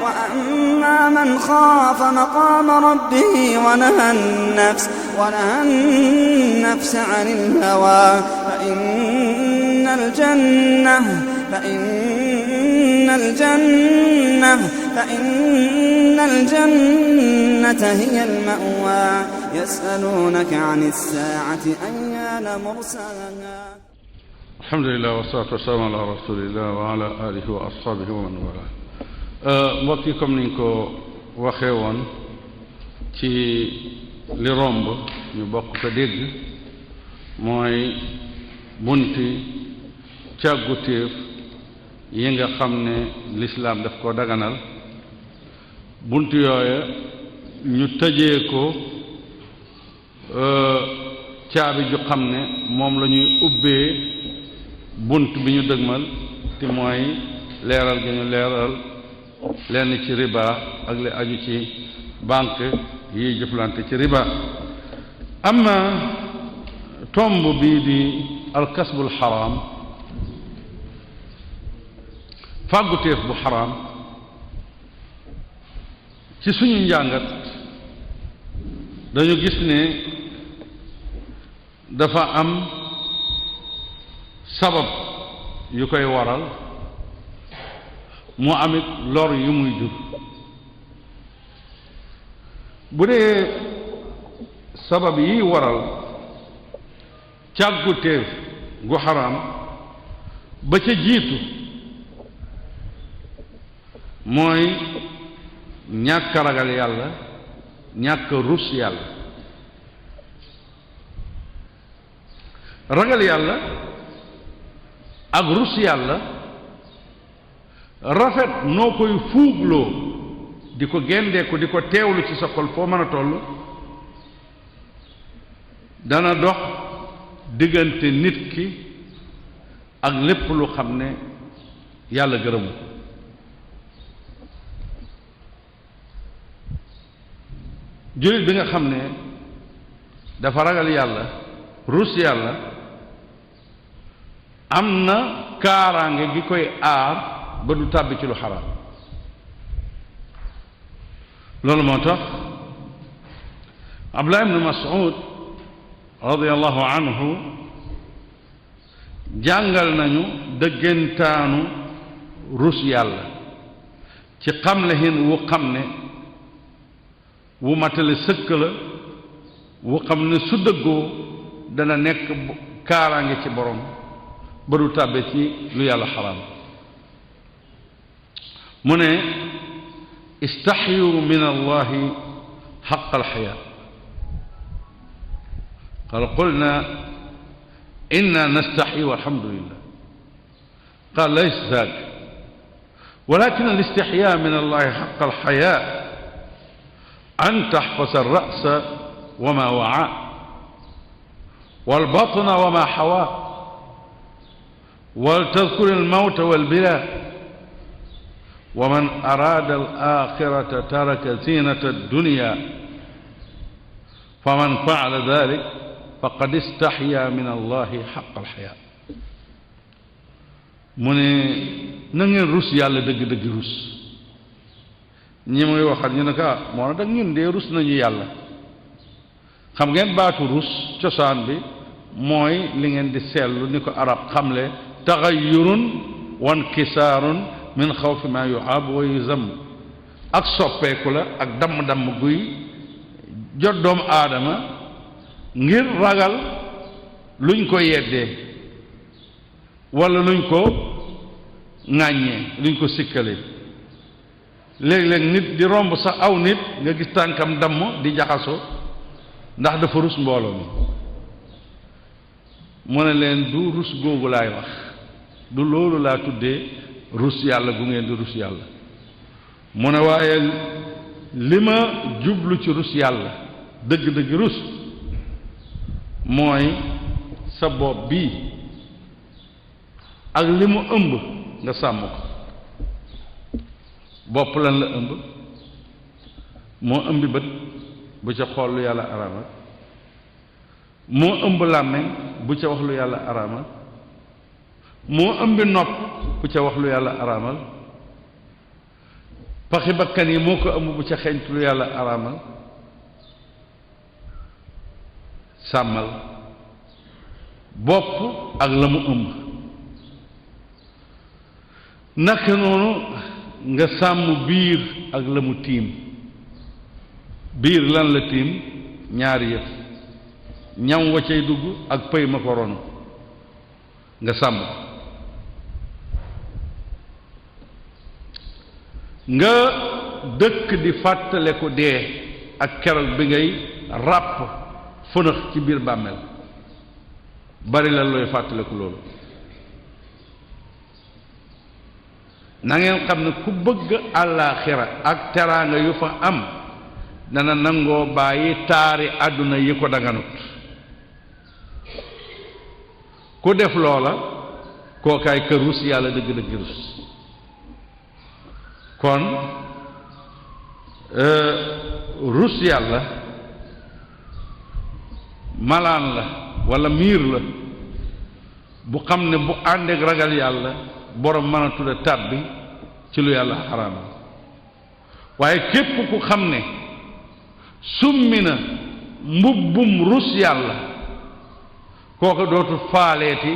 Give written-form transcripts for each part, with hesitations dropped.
وأما من خاف مقام ربه ونهى النفس عن الهوى فإن الجنة هي المأوى يسألونك عن الساعة أيان مرساها. الحمد لله والصلاة والسلام على رسول الله وعلى آله وأصحابه ومن والاه. mbokk yi comme niñ ko waxee woon ci li romb ñu bokk ko dégg mooy bunti càggutéef yi nga xam ne lislaam daf ko daganal bunt yooya ñu tëjee ko caabi ju xam ne moom la ñuy ubbee bunt bi ñu dëgmal te mooy leeral gi ñu leeral lenn ci riba ak li aju ci banque yiy jëflante ci riba. amma tomb bii di alkasbul xaraam fàgguteef bu xaraam ci suñu njàngat dañu gis ne dafa am sabab yu koy waral mu amit lor yu muy jur. bu dee sabab yi waral càgguteef gu xaraam ba ca jiitu mooy ñàkk ragal yàlla ñàkk rus yàlla. ragal yàlla ak rus yàlla rafet noo koy fuugloo di ko gendeeku di ko teewlu ci sa xol foo mën a toll dana dox diggante nit ki ak lépp lu xam ne yàlla gërëmu ko. jullit bi nga xam ne dafa ragal yàlla rus yàlla am na kaaraange gi koy aar ba du tàbbi ci lu xaraam. loolu moo tax Abdullah ibn Mas'ud radiyallahu anhu jàngal nañu dëggantaanu rus yàlla ci xamle hin wu xam ne wu matale sëkk la wu xam ne su dëggoo dana nekk kaaraange ci borom ba du tàbbe ci lu yàlla xaraam. mu ne istaxyu min allahi xaqa alxayaa qaal qulna inna nastaxyi walhamdulillah qaal laysa zaak walakin alistixyaa min allahi xaqa alxayaa an taxfasa alrasa wama wacaa walbatna wama xawaa waltadkur almawta walbilaa ومن أراد الآخرة ترك زينة الدنيا فمن فعل ذلك فقد استحيا من الله حق الحياء. mu ne na ngeen rus yàlla dëgg-dëgg rus ñi muy waxal ñu ne ko moo na dag ñun de rus nañu yàlla. xam ngeen baatu rus cosaan bi mooy li ngeen di seetlu ni ko arab xamle taxayyurun wa inkisaarun min xawfi ma yuhab wa yuzam ak soppeeku la ak damm-damm guy jot doomu aadama ngir ragal luñ ko yeddee walla luñ ko ŋàññee luñ ko sikkale. léeg-léeg nit di romb sax aw nit nga gis tànkam damm di jaxaso ndax dafa rus mbooloo mi. mu ne leen du rus googu laay wax du loolu laa tuddee rus yàlla gu ngeen di rus yàlla. mu ne waaye li ma jublu ci rus yàlla dëgg-dëgg rus mooy sa bopp bii ak li mu ëmb nga sàmm ko. bopp lan la ëmb moo ëmbi bët bu ca xool lu yàlla araamal moo ëmb làmmeñ bu ca wax lu yàlla araamal moo ëmbi nopp bu ca wax lu yàlla araamal paxi bakkan yi moo ko ëmb bu ca xeeñtu lu yàlla araamal sàmmal bopp ak la mu ëmb naka noonu nga sàmm biir ak la mu tiim biir lan la tiim ñaari yëf ñam wa cay dugg ak pëy ma ko ronu nga sàmm nga dëkk di fàttale ko dee ak keroog bi ngay ràpp fënëx ci biir bàmmeel bari la looy fàttale ko loolu na ngeen xam ne ku bëgg àllaaxira ak teraanga yu fa am dana nangoo bàyyi taari àdduna yi ko daganut ku def loola kookaay ka rus yàlla dëgg-dëgg rus kon rus yàlla malaan la walla miir la bu xam ne bu àndeek ragal yàlla borom mën a tudde tàbbi ci lu yàlla xaraamal waaye képp ku xam ne summi na mbubbum rus yàlla kooku dootu faaleeti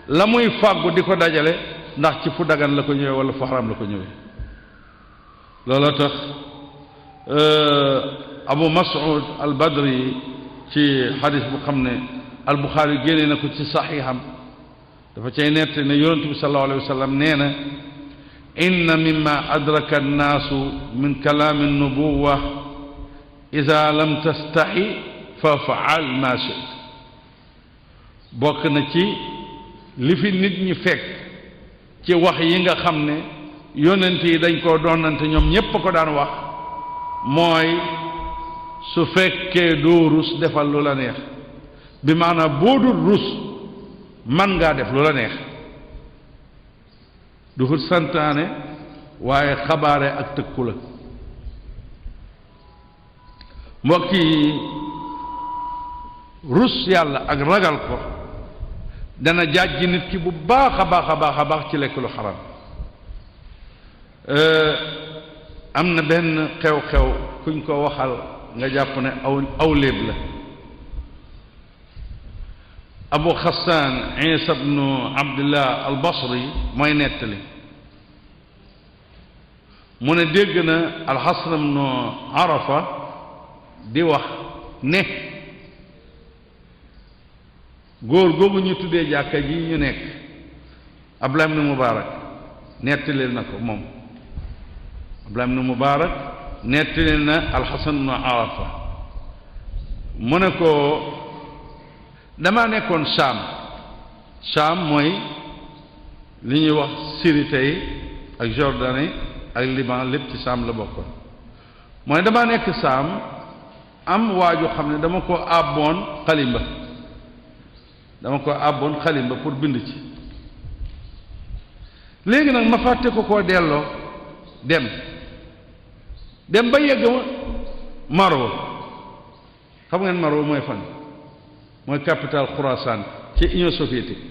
la muy fàggu di ko dajale ndax ci fu dagan la ko ñëwee walla fu xaraam la ko ñëwee looloo tax Abu Mas'ud al Badri ci xadis bu xam ne al Buxaari génne na ko ci saxiixam dafa cay nett ne yonent bi sallallahu alayhi wa sallam nee na inna mimma adraka annaasu min kalaami nubuwa ida lam tastaxi fa faal ma shit bokk na ci li fi nit ñi fekk ci wax yi nga xam ne yonent yi dañ koo doonante ñoom ñépp ko daan wax mooy su fekkee doo rus defal lu la neex bi maanaam boo dul rus man ngaa def lu la neex du fut santaane waaye xabaare ak tëkku la mbokk yi rus yàlla ak ragal ko dana jàjji nit ki bu baax a baax a baax a baax ci lekk lu xaram am na benn xew-xew kuñ ko waxal nga jàpp ne aw léeb la Abu Xasaan Isa bnu Abdillah al Basri mooy nettali mu ne dégg na Alxasan bnu Arafa di wax ne góor googu ñu tuddee jàkka ji ñu nekk Abdullah ibnu Mubaarak nettali na ko moom Abdullah ibnu Mubaarak nettali na Alxasan bnu Arafa mu ne ko damaa nekkoon Saam mooy li ñuy wax Syrie tey ak Jordanie ak Liban lépp ci Saam la bokkoon mooy damaa nekk Saam am waaju xam ne dama ko àbboon xalimba pour bind ci léegi nag ma fàtte ko koo delloo dem ba yegg Marwa xam ngeen Marwa mooy fan mooy capitale Khurasan ci Union soviétique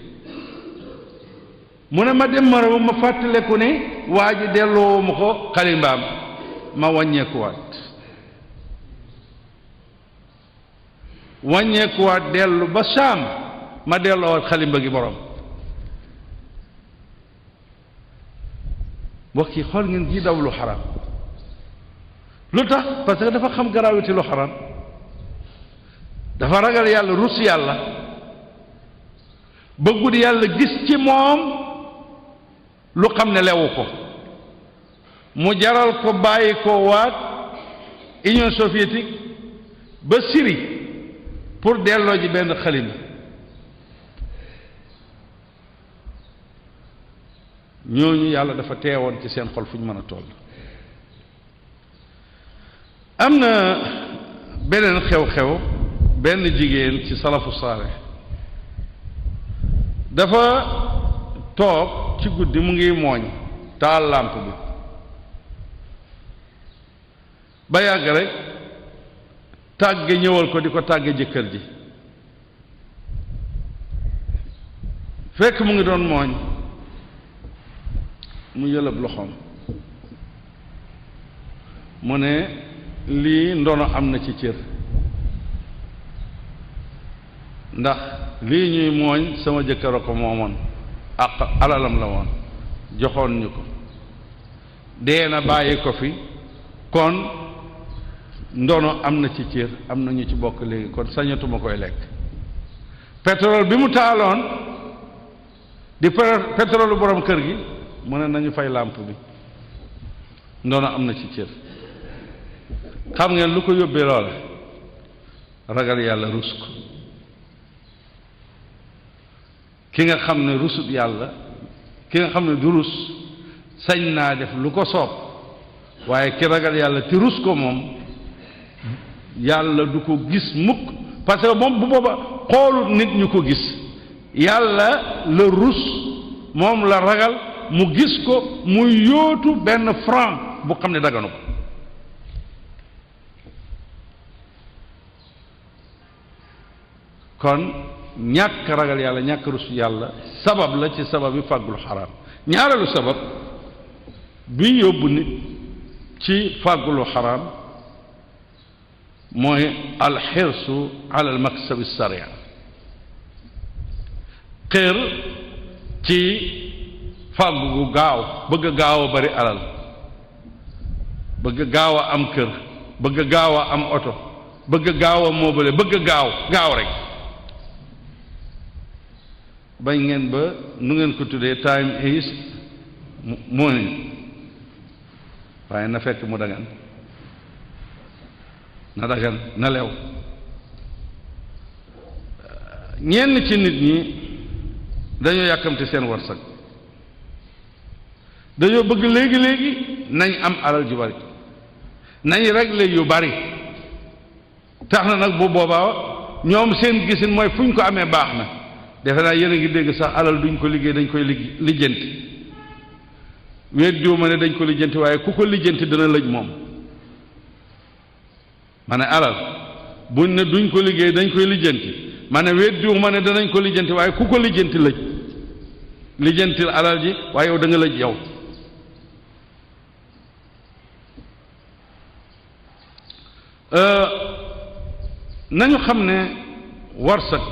mu ne ma dem Marwa ma fàttaleku ne waa ji delloo ma ko xalimbaam ma wàññeekuwaat dellu ba Saam ma delloowaat xalimba gi borom mbokk yi xool ngeen ji daw lu xaram lu tax parce que dafa xam gravité lu xaram dafa ragal yàlla rus yàlla bëggul yàlla gis ci moom lu xam ne lewu ko mu jaral ko bàyyi ko waat Union soviétique ba Syrie pour delloo ji benn xalima ñooñu yàlla dafa teewoon ci seen xol fu ñu mën a toll am na beneen xew-xew benn jigéen ci salafu saalih dafa toog ci guddi mu ngi mooñ taal làmp bi ba yàgg rek tàgge ñëwal ko di ko tàgge jëkkër ji fekk mu ngi doon mooñ mu yëlëb loxoom mu ne lii ndono am na ci cër ndax lii ñuy mooñ sama jëkkër a ko moomoon ak alalam la woon joxoon ñu ko dee na bàyyi ko fi kon ndono am na ci cër am na ñu ci bokk léegi kon sañatuma koy lekk pétrole bi mu taaloon di pétrole borom kër gi mu ne nañu fay làmp bi ndono am na ci cër xam ngeen lu ko yóbbee loola ragal yàlla rus ko ki nga xam ne rusut yàlla ki nga xam ne du rus sañ naa def lu ko soob waaye ki ragal yàlla te rus ko moom yàlla du ko gis mukk parce que moom bu booba xoolut nit ñu ko gis yàlla la rus moom la ragal mu gis ko muy yóotu benn franc bu xam ne daganu ko kon ñàkk ragal yàlla ñàkk rus yàlla sabab la ci sabab yi fàggul xaraam ñaareelu sabab bi yóbbu nit ci fàggulu xaraam mooy alxirsu ala almaksabi saria xër ci fàggu gu gaaw bëgg a gaaw a bari alal bëgg a gaaw a am kër bëgg a gaaw a am oto bëgg a gaaw a moobale bëgg a gaaw rek bañ ngeen ba nu ngeen ko tuddee time is money waaye na fekk mu dagan na dagan na lew ñenn ci nit ñi dañoo yàkkamte seen warsak dañoo bëgg léegi nañ am alal ju bari nañ régler yu bari tax na nag bu boobaa ñoom seen gisin mooy fu ñu ko amee baax na defe naa yéen a ngi dégg sax alal duñ ko liggéey dañ koy lijjanti weet diw ma ne dañ ko lijjanti waaye ku ko lijjanti dana lëj moom ma ne alal buñ ne duñ ko liggéey dañ koy lijjanti ma ne weet diw ma ne danañ ko lijjanti waaye ku ko lijjanti lëj lijjantil alal ji waaye yow da nga lëj yow nañu xam ne warsak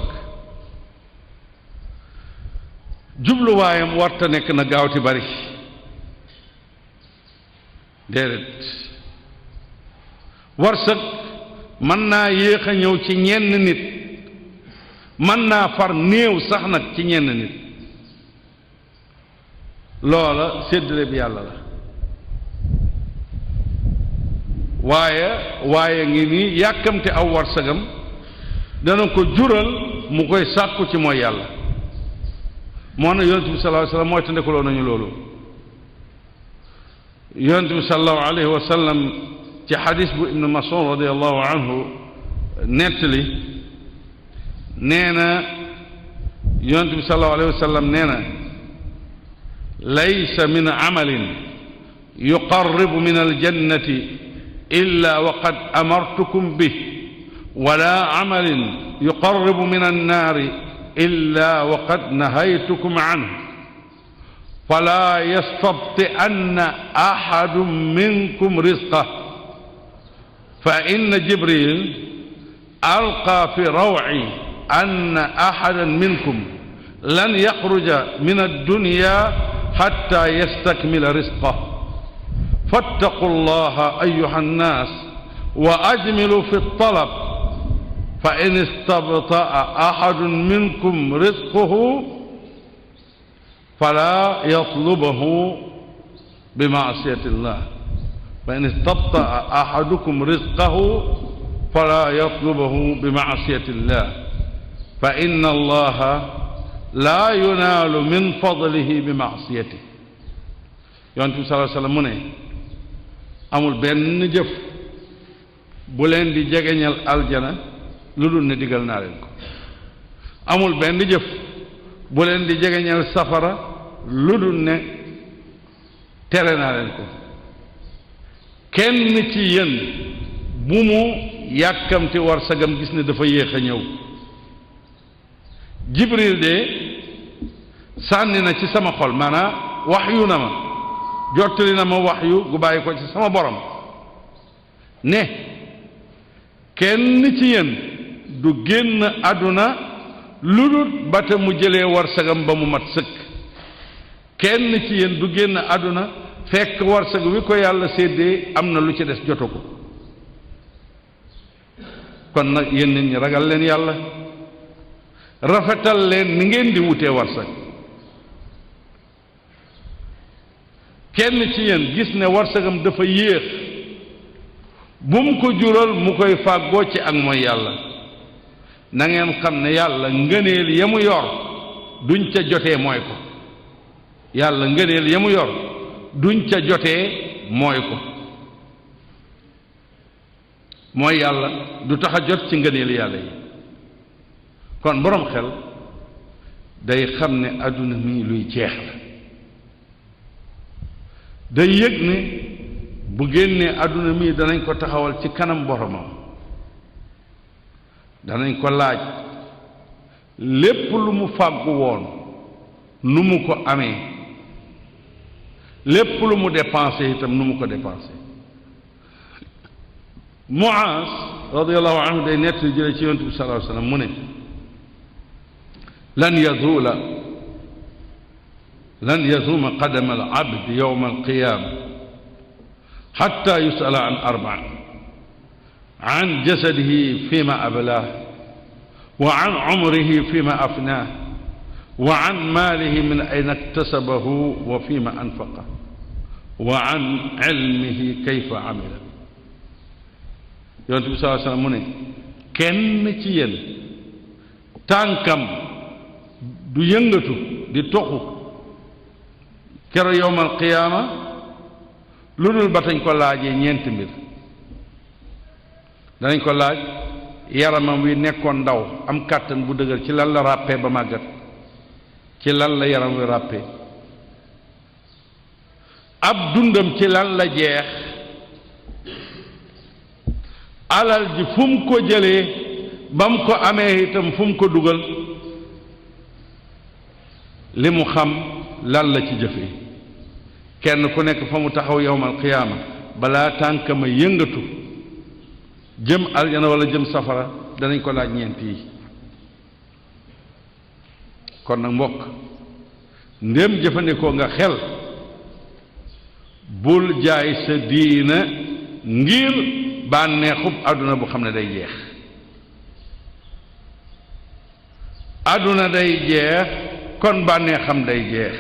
jubluwaayam warta nekk na gaawti bari déedéet warsak mën naa yéex a ñëw ci ñenn nit mën naa far néew sax nag ci ñenn nit loola séddale bi yàlla la waaye ngi nii yàkkamte aw warsagam dana ko jural mu koy sàkku ci mooy yàlla moo na yonent bi sallallahu alayhi wa sallam mooy tandekuloo nañu loolu yonent bi sallallahu alayhi wa sallam ci xadis bu ibnu Mas'ud radiallahu anhu nettali nee na yonent bi sallallahu alayhi wa sallam nee na laysa min amalin yuqarribu min aljannati illa waqad amartukum bih wala amalin yuqarribu min annaari illa waqad nahaytukum anhu fala yastabti'anna ahadun minkum rizqah fa inna jibril alqa fi raw'i anna ahadan minkum lan yaxruja min addunya hatta yastakmila rizqah fattaqu llaha ayuha nnas wa ajmilu fi ltalab fa in istabta'a ahadun minkum rizqahu fala yatlubahu bima'siyati llah fa in istabta'a ahadukum rizqahu fala yatlubahu bima'siyati llah fa inna allaha la yunaalu min fadlihi bima'siyatihi yonent bi sallallahu alayhi wa sallam mu ne amul benn jëf bu leen di jegeñal aljana lu dul ne digal naa leen ko amul benn jëf bu leen di jegeñal safara lu dul ne tere naa leen ko kenn ci yéen bu mu yàkkamti war sagam gis ne dafa yéex a ñëw jibril de sànni na ci sama xol maanaam waxyu na ma jottali na ma waxyu gu bàyyi ko ci sama borom ne kenn ci yéen du génn àdduna lu dul ba te mu jëlee warsagam ba mu mat sëkk kenn ci yéen du génn àdduna fekk warsag wi ko yàlla séddee am na lu ci des jotu ko kon nag yéen nit ñi ragal leen yàlla rafetal leen ni ngeen di wutee warsag kenn ci yéen gis ne warsagam dafa yéex bu mu ko jural mu koy fàggoo ci ak mooy yàlla na ngeen xam ne yàlla ngëneel ya mu yor duñ ca jotee mooy ko yàlla ngëneel ya mu yor duñ ca jotee mooy ko mooy yàlla du tax a jot ci ngëneel yàlla yi kon boroom xel day xam ne àdduna mi luy jeex la day yëg ne bu génnee àdduna mi danañ ko taxawal ci kanam boromam danañ ko laaj lépp lu mu fàggu woon nu mu ko amee lépp lu mu dépensé itam nu mu ko dépensé Muaz radiyallahu anhu day nett jële ci yonent bi sallallahu alayhi wa sallam mu ne lan yazuma qadama al abd yowma alqiyama xatta yusala an arba an jasadihi fima ablah wa an umrihi fima afnah wa an maalihi min ayna iktasabahu wa fima anfaqa wa an ilmihi kayfa amila yonent bi sallallahu alayhi wa sallam mu ne kenn ci yéen tànkam du yëngatu di toxu kero yowmal qiyaama lu dul ba tañ ko laajee ñeenti mbir danañ ko laaj yaramam wi nekkoon ndaw am kàttan bu dëgër ci lan la ràppee ba màggat ci lan la yaram wi ràppee ab dundam ci lan la jeex alal ji fu mu ko jëlee ba mu ko amee itam fu mu ko dugal li mu xam lan la ci jëfee kenn ku nekk fa mu taxaw yowmal qiyaama balaa tànkama yëngatu jëm aljana wala jëm safara danañ ko laaj ñeent yi kon nag mbokk ndéem jëfandikoo nga xel bul jaay sa diina ngir bànneexub àdduna bu xam ne day jeex àdduna day jeex kon bànneexam day jeex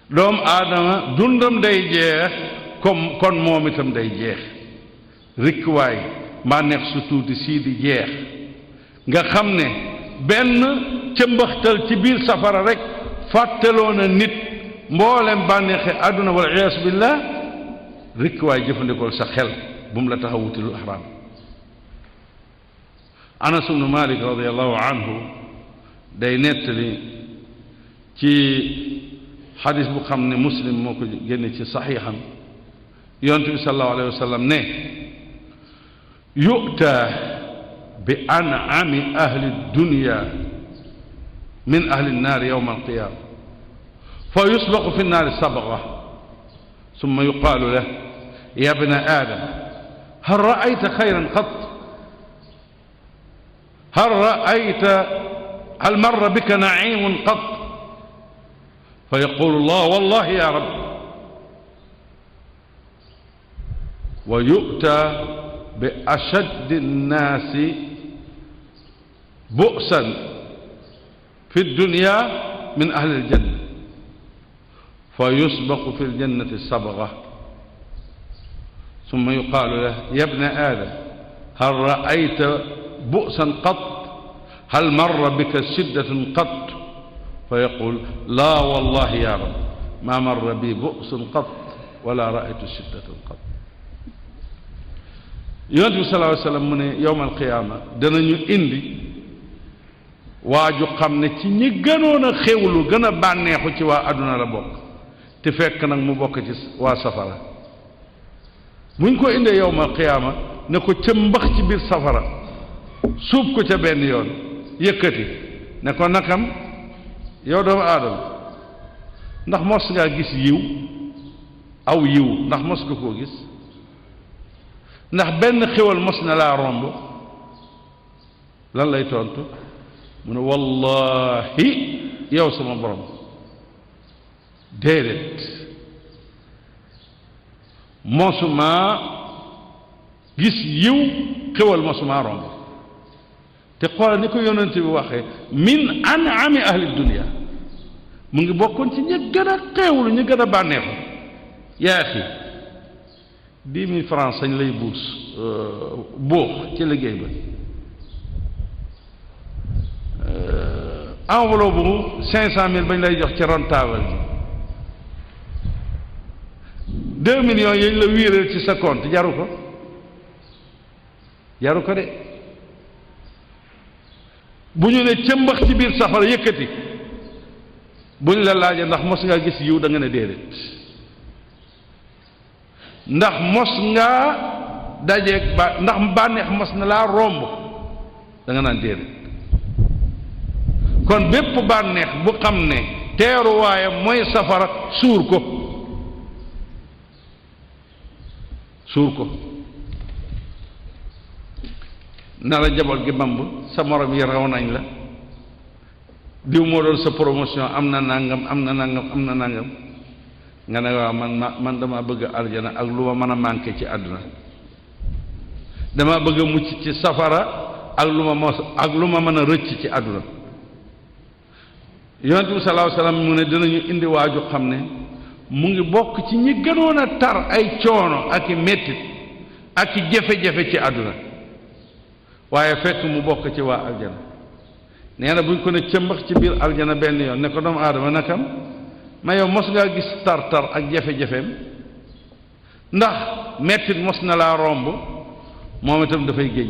doomu aadama dundam day jeex comme kon moom itam day jeex rikkuwaay bànneex su tuuti sii di jeex nga xam ne benn cëmbaxtal ci biir safara rek fàttaloo na nit mboolem bànneexe àdduna wal iyaasu billah rikkuwaay jëfandikool sa xel bu mu la tax a wuti lu xaraam Anas ibnu Malik radiallahu anhu day nettali ci xadis bu xam ne Muslim moo ko génne ci saxiixam yonent bi sallallahu alayhi wa sallam ne yu'ta bi an'ami ahli dunya min ahli nnaari yawma alqiyaama fa yusbaqu fi nnaari sabqa summa yuqaalu lahu ya bna aadam hal ra'ayta xayran qat hal marra bika na'iimun qat fa yaqulu allah wallahi ya rab wa yu'ta bi ashaddi nnaasi bu'san fi dunya min ahli aljanna fa yusbaqu fi aljannati sabgha ثم يقال له يا ابن آدم هل رأيت بؤسا قط هل مر بك شدة قط فيقول لا والله يا رب ما مر بي بؤس قط ولا رأيت شدة قط yonent bi sallallahu alayhi wa sallam mu ne yowmal qiyaama danañu indi waa ju xam ne ci ñi gënoon a xewlu gën a bànneexu ci waa àdduna la bokk te fekk nag mu bokk ci waa safara buñ ko indee yowmal qiyaama ne ko ca mbax ci biir safara suub ko ca benn yoon yëkkati ne ko nakam yow doomu aadama ndax mos ngaa gis yiw aw yiw ndax mos nga koo gis ndax benn xéwal mos na laa romb lan lay tontu mu ne wallahi yow sama borom déedéet mosuma gis yiw xéwal mosuma romb te xoolal ni ko yonent bi waxee min an'ami ahli dunia mu ngi bokkoon ci ñi gën a xeewlu ñi gën a bànneexu yaa axi 10 000 francs sañ lay buux ci liggéey ba enveloppe bu 500 000 bañ lay jox ci ron taabal ji 2 millions yañ la wiiral ci sa compte jaru ko de bu ñu ne cëmbax ci biir safara yëkkati bu ñu la laajee ndax mos ngaa gis yiw da nga ne déedéet ndax mos ngaa dajeeg ndax bànneex mos na laa romb da nga naan déedéet kon bépp bànneex bu xam ne teeruwaayam mooy safara suur ko na la jabal gi bamb sa morom yi raw nañ la diw moo doon sa promotion am na nangam nga ne waaw man dama bëgg aljana ak lu ma mën a manqué ci àdduna dama bëgg a mucc ci safara ak lu ma mën a rëcc ci àdduna yonent bi sallallahu alayhi wasallam mu ne dinañu indi waaju xam ne mu ngi bokk ci ñi gënoon a tar ay coono ak i mettit ak i jafe-jafe ci àdduna waaye fekk mu bokk ci waa aljana nee na buñ ko ne cëmbax ci biir aljana benn yoon ne ko doomu aadama nakam ma yow mos ngaa gis tar-tar ak jafe-jafeem ndax mettit mos na laa romb moom itam dafay géej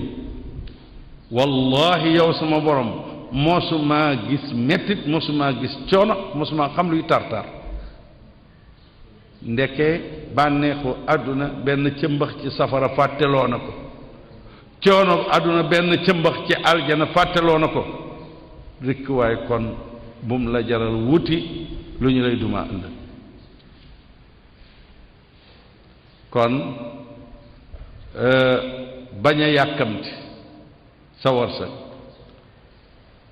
wallahi yow sama borom mosumaa gis mettit mosumaa gis coono mosumaa xam luy tar-tar ndeke bànneexu àdduna benn cëmbax ci safara fàtteloo na ko coono àdduna benn cëmbax ci aljana fàtteloo na ko rikk waaye kon bum la jaral wuti lu ñu lay duma ëllëg kon bañ a yàkkamti sa warsa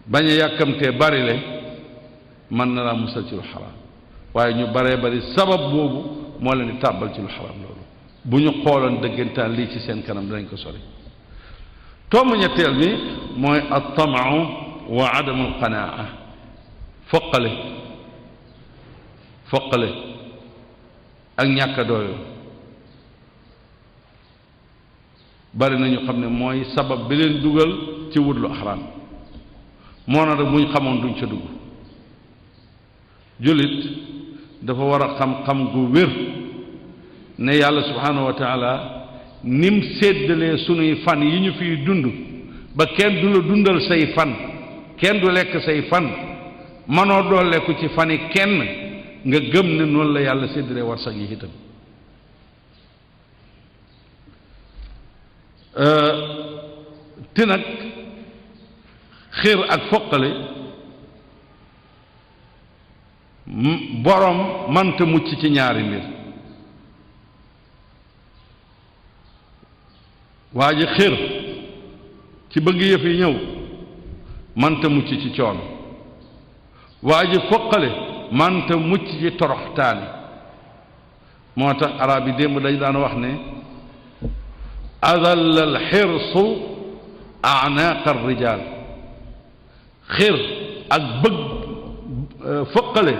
bañ a yàkkamtee bari le mën na laa musal ci lu xaraam waaye ñu baree bari sabab boobu moo leen di tàbbal ci lu xaraam loolu bu ñu xooloon dëggantaan lii ci seen kanam dinañ ko sori tomb ñetteel bi mooy at-tama'u wa adamu al-qanaa'a foqale ak ñàkk a doyoo bari na ñu xam ne mooy sabab bi leen dugal ci wut lu xaraam moo na rek bu ñu xamoon duñ ca dugg jullit dafa war a xam-xam gu wér ne yàlla subhanahu wa taala nim séddalee sunuy fan yi ñu fiy dund ba kenn du la dundal say fan kenn du lekk say fan manoo dooleeku ci fani kenn nga gëm ne noonu la yàlla séddalee warsak yi itam te nag xër ak foqale borom manta mucc ci ñaari mbir waa ji xër ci bëgg yëf yi ñëw manta mucc ci coono waa ji foqale manta mucc ci toroxtaani moo tax arab yi démb dañ daan wax ne adalla al xirsu anaaq ar rijal xër ak bëgg foqale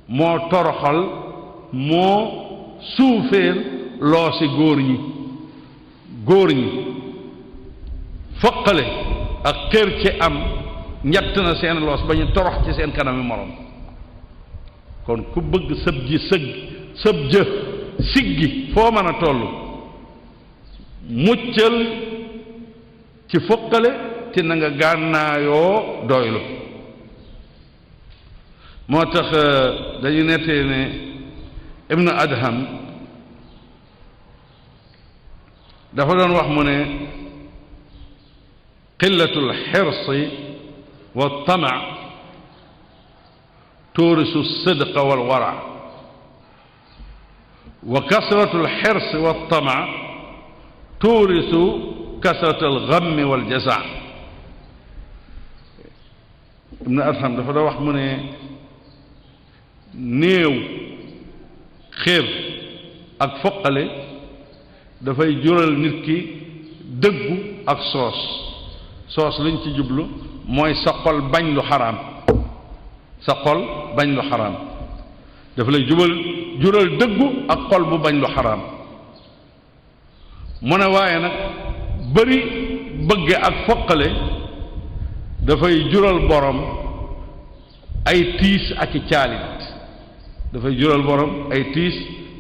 moo toroxal moo suufeel loosi góor ñi foqale ak xër ci am ñett na seen loos ba ñu torox ci seen kanami morom kon ku bëgg sëb jë siggi foo mën a toll muccal ci foqale te na nga gànnaayoo doylu moo tax dañu nettee ne ibnu adham dafa doon wax mu ne qillatu lxirsi wa tama tuurisu sidqa wal wara wa kasratu alxirs waltama tuurisu kasratu algammi waljaza ibnu Adham dafa da wax mu ne néew xeeb ak foqale dafay jural nit ki dëggu ak soos liñ ci jublu mooy sa xol bañ lu xaraam sa xol bañ lu xaraam dafa lay jural dëggu ak xol bu bañ lu xaraam mu ne waaye nag bëri bëgge ak foqale dafay jural borom ay tiis ak i caalit dafay jural borom ay tiis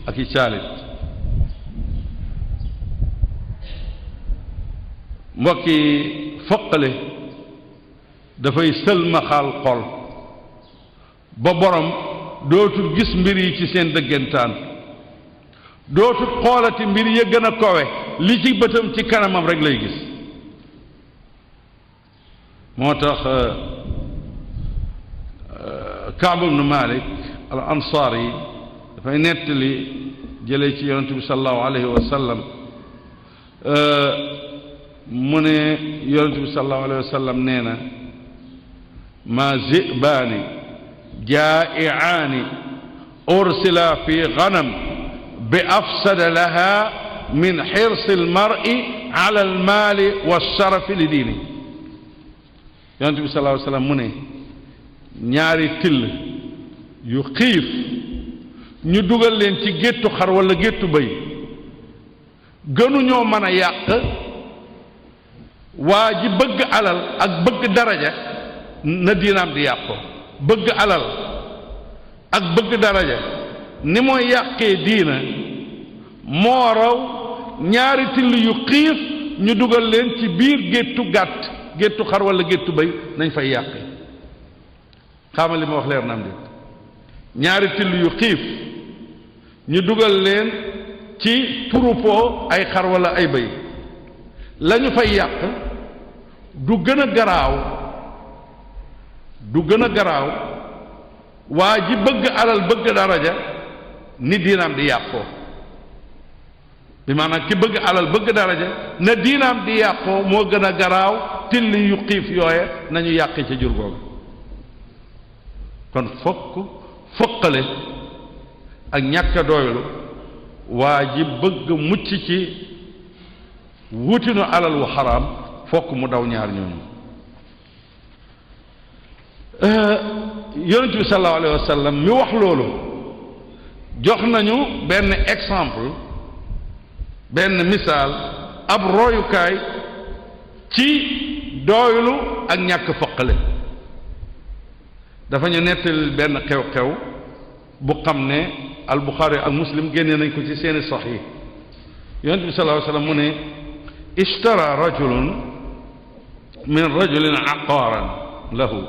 ak i caalit mbokki foqale dafay sëlmaxaal xol ba borom dootul gis mbir yi ci seen dëggantaan dootul xoolati mbir ya gën a kowe li ci bëtam ci kanamam rek lay gis moo tax Kaab ibnu Malik al Ansaari dafay nettali jëlee ci yonent bi sallallahu alayhi wa sallam mu ne yonent bi sallallahu alayhi wa sallam nee na ma zibaani jaa'iaani ursila fi ganam bi afsada laha min xirsi almar'i ala almaali walsharafi li diini yonent bi sallallahu alayhi wa sallam mu ne ñaari till yu xiif ñu dugal leen ci géttu xar wala géttu bëy gënuñoo mën a yàq waa ji bëgg alal ak bëgg daraja na diinaam di yàqu bëgg alal ak bëgg daraja ni mooy yàqee diina moo raw ñaari till yu xiif ñu dugal leen ci biir géttu gàtt géttu xar wala géttu bëy nañ fay yàqe xamal li ma wax leer na am déet ñaari till yu xiif ñu dugal leen ci troupeau ay xar wala ay bëy lañu fay yàq du gën a garaaw waa ji bëgg alal bëgg daraja ni diinaam di yàqoo bi maanaam ki bëgg alal bëgg daraja na diinaam di yàqoo moo gën a garaaw till yu xiif yooye nañu yàqi ca jur googu kon foqale ak ñàkk a doylu waa ji bëgg mucc ci wutinu alal wu xaraam fokk mu daw ñaar ñooñu yonent bi sallallahu alayhi wa sallam mi wax loolu jox nañu benn exemple benn misaal ab royukaay ci doylu ak ñàkk foqale dafa ñu nettali benn xew-xew bu xam ne al Buxaari ak Muslim génne nañ ko ci seeni saxiix yonent bi sallallahu alayhi wa sallam mu ne ishtara rajulun min rajulin aqaaran lahu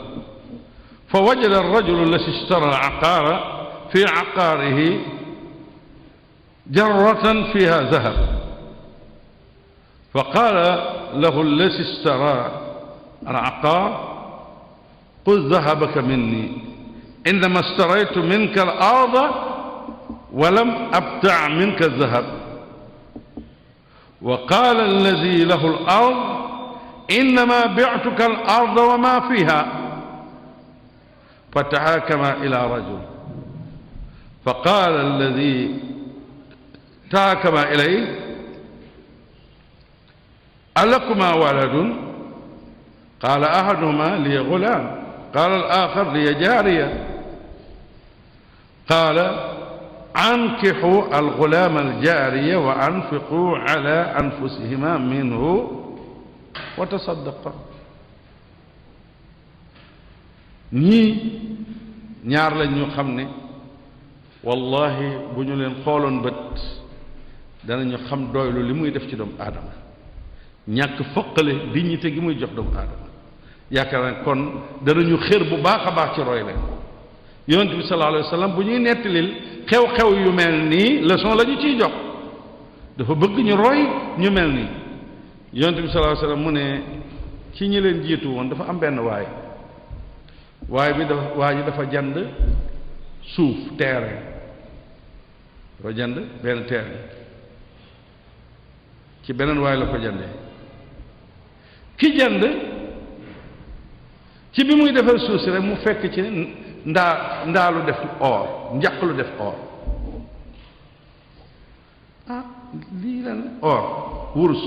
fa wajada arrajulu allati ishtara alaqaara fi aqaarihi jarratan fiha zahab fa qaala lahu allati ishtara alaqaar xud zahabaka minni innama ishtaraytu minka al-arda wa lam abta' minka az-zahab wa qaala alladi lahu al-ard innama bi'tuka al-arda wa ma fiha fatahaakama ila rajul fa qaala alladi tahaakama ilayhi alakuma waladun qaala ahaduhuma liya gulaam qaala al-aaxar liya jaariya qaala ankixuu al-gulaama al-jaariya wa anfiquu ala anfusihima minhu wa tasaddaqa ñii ñaar lañ ñu xam ne wallahi bu ñu leen xooloon bët danañu xam doylu li muy def ci doomu aadama ñàkk foqale dignité gi muy jox doomu aadama yaakaar naa kon danañu xër bu baax a baax ci roy leen yonent bi sallallahu alayhi wa sallam bu ñuy nettalil xew-xew yu mel nii leçon la ñu ciy jox dafa bëgg ñu roy ñu mel nii yonent bi sallallahu alayhi wa sallam mu ne ci ñi leen jiitu woon dafa am benn waay waaye bi dafa waa ji dafa jënd suuf terrain dafa jënd benn terrain ci beneen waaye la ko jëndee ki jënd ci bi muy defar suuf si rek mu fekk ci ndaalu def or njaq lu def or lii lan or wurus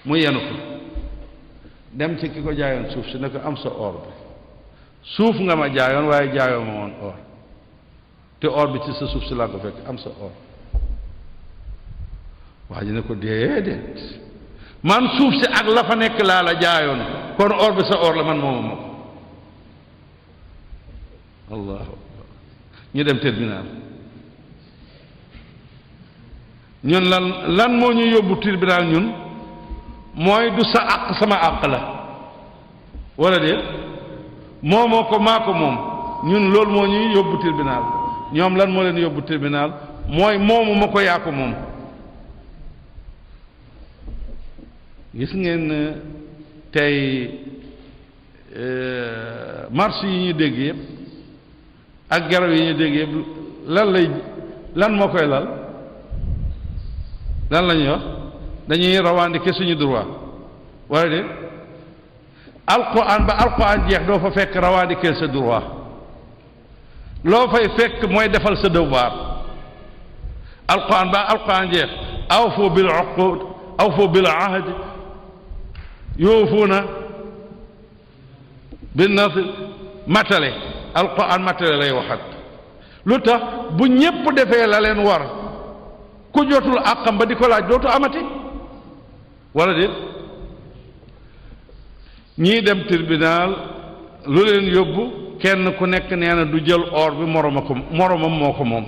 mu yenu ko dem ci ki ko jaayoon suuf si ne ko am sa or bi suuf nga ma jaayoon waaye jaayoo ma woon or te or bi ci sa suuf si laa ko fekk am sa or waa ji ne ko déedéet man suuf si ak la fa nekk laa la jaayoon kon or bi sa or la man mooma ma ko allahu akbar ñu dem tribunal ñun lan moo ñu yóbbu tribunal ñun mooy du sa àq sama àq la wala déet moomoo ko maa ko moom ñun loolu moo ñuy yóbbu tribunal ñoom lan moo leen yóbbu tribunal mooy moomu ma ko yaa ko moom gis ngeen tey marche yi ñu dégg yëpp ak garab yi ñu dégg yëpp lan moo koy lal lan la ñuy wax dañuy revendiquer suñu droit wala déet alquran ba alquran jeex doo fa fekk revendiquer sa droit loo fay fekk mooy defal sa devoir alquran ba alquran jeex awfu bil uqud awfu bil ahd yuufuuna bin nasr matale alquran matale lay waxat lu tax bu ñépp defee la leen war ku jotul àqam ba di ko laaj dootu amati wala déet ñii dem tribunal lu leen yóbbu kenn ku nekk nee na du jël or bi moromam moo ko moom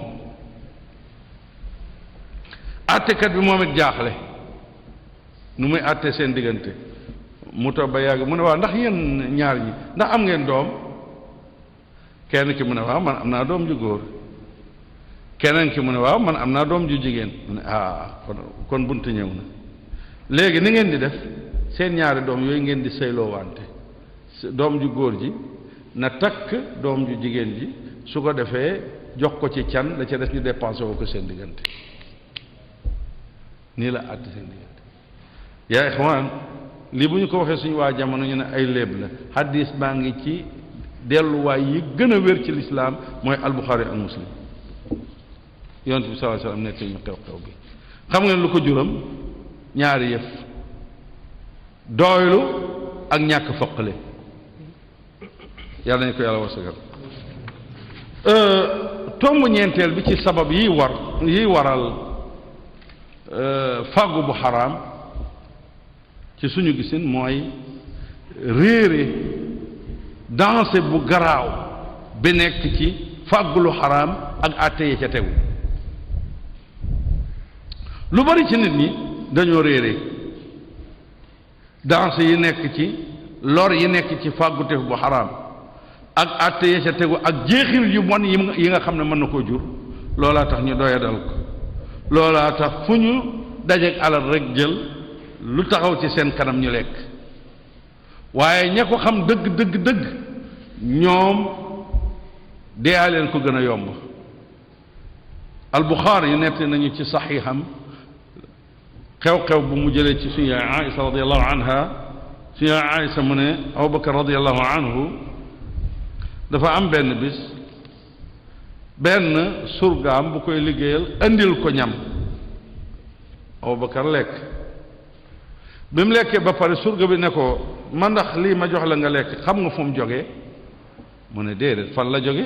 àttekat bi moom it jaaxle nu muy àtte seen diggante mu toog ba yàgg mu ne waaw ndax yéen ñaar ñi ndax am ngeen doom kenn ki mu ne waaw man am naa doom ju góor keneen ki mu ne waaw man am naa doom ju jigéen mu ne kon buntu ñëw na léegi ni ngeen di def seen ñaari doom yooyu ngeen di sëyloo wante doom ju góor ji na takk doom ju jigéen ji su ko defee jox ko ci can la ca def ñu dépensé woo ko seen diggante nii la àtte seen diggante yaa ixwaan lii bu ñu ko waxee suñu waa jamono ñu ne ay léeb la hadis baa ngi ci delluwaay yi gën a wér ci lislaam mooy albuxaari ak muslim yonent bi sallallahu alayhi wasallam nekk ñu xew-xew bi xam ngeen lu ko juram ñaari yëf doylu ak ñàkk foqale yàlla nañu ko yàlla wasagal tomb ñeenteel bi ci sabab yi waral fàggu bu xaraam ci suñu gisin mooy réere danse bu garaaw bi nekk ci fàggu lu xaraam ak àtte yi ca tegu lu bari ci nit ñi dañoo réere danse yi nekk ci lor yi nekk ci fàggutef bu xaraam ak àtte yi ca tegu ak jeexil yu bon yi nga xam ne mën na koo jur loolaa tax ñu doyadal ko loolaa tax fu ñu dajeek alal rek jël lu taxaw ci seen kanam ñu lekk waaye ña ko xam dëgg ñoom deeyaa leen ko gën a yomb albuxaari yu nett nañu ci saxiixam xew-xew bu mu jëlee ci suñu yaay Aïsa radiallahu anha suñu yaay Aïsa mu ne Abubakar radiallahu anhu dafa am benn bis benn surgaam bu koy liggéeyal andil ko ñam Abubakar lekk bi mu lekkee ba pare surga bi ne ko man ndax lii ma jox la nga lekk xam nga fu mu jógee mu ne déedéet fan la jóge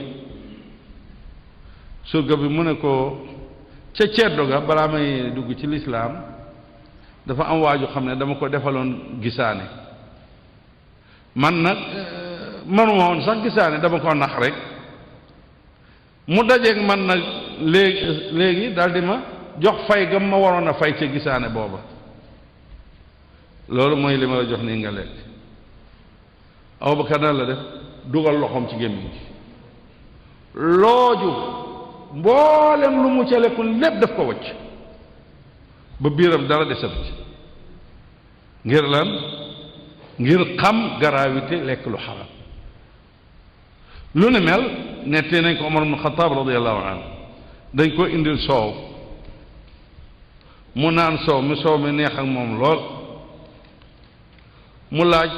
surga bi mu ne ko ca ceddo ga balaa may dugg ci lislaam dafa am waaju xam ne dama ko defaloon gisaane man nag manuma woon sax gisaane dama ko nax rek mu dajeeg man nag léegi daldi ma jox fay gam ma waroon a fay ca gisaane booba loolu mooy li ma la jox nii nga lekk Abubakar nan la def dugal loxoom ci gémmiñ gi looju mboolem lu mu ca lekkul lépp daf ko wacc ba biiram dara desatu ci ngir lan ngir xam gravité lekk lu xaram lu ne mel nettee nañ ko Omar ibn Khattab radiyallahu anhu dañ ko indil soow mu naan soow mi neex ak moom lool mu laaj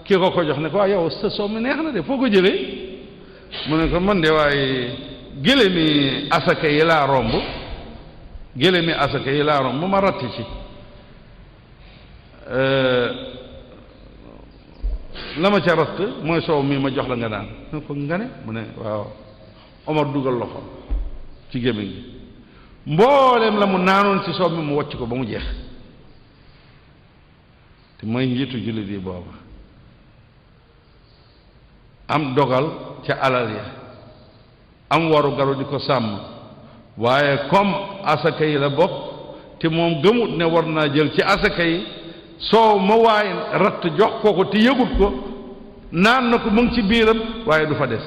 ki ko jox ne ko waaw yow sa soow mi neex na de foo ko jëlee mu ne ko man de waaye gëléemi asaka yi laa romb ma ratti ci la ma ca ratt mooy soow mi ma jox la nga naan ne ko nga ne mu ne waaw Omar dugal loxo ci gémmiñ gi mbooleem la mu naanoon ci soow mi mu wocc ko ba mu jeex te mooy njiitu jullit yi booba am dogal ca alal ya am waru garu di ko sàmm waaye comme asaka yi la bokk te moom gëmut ne war naa jël ci asaka yi soow ma waay ratt jox ko te yëgut ko naan na ko mu ngi ci biiram waaye du fa des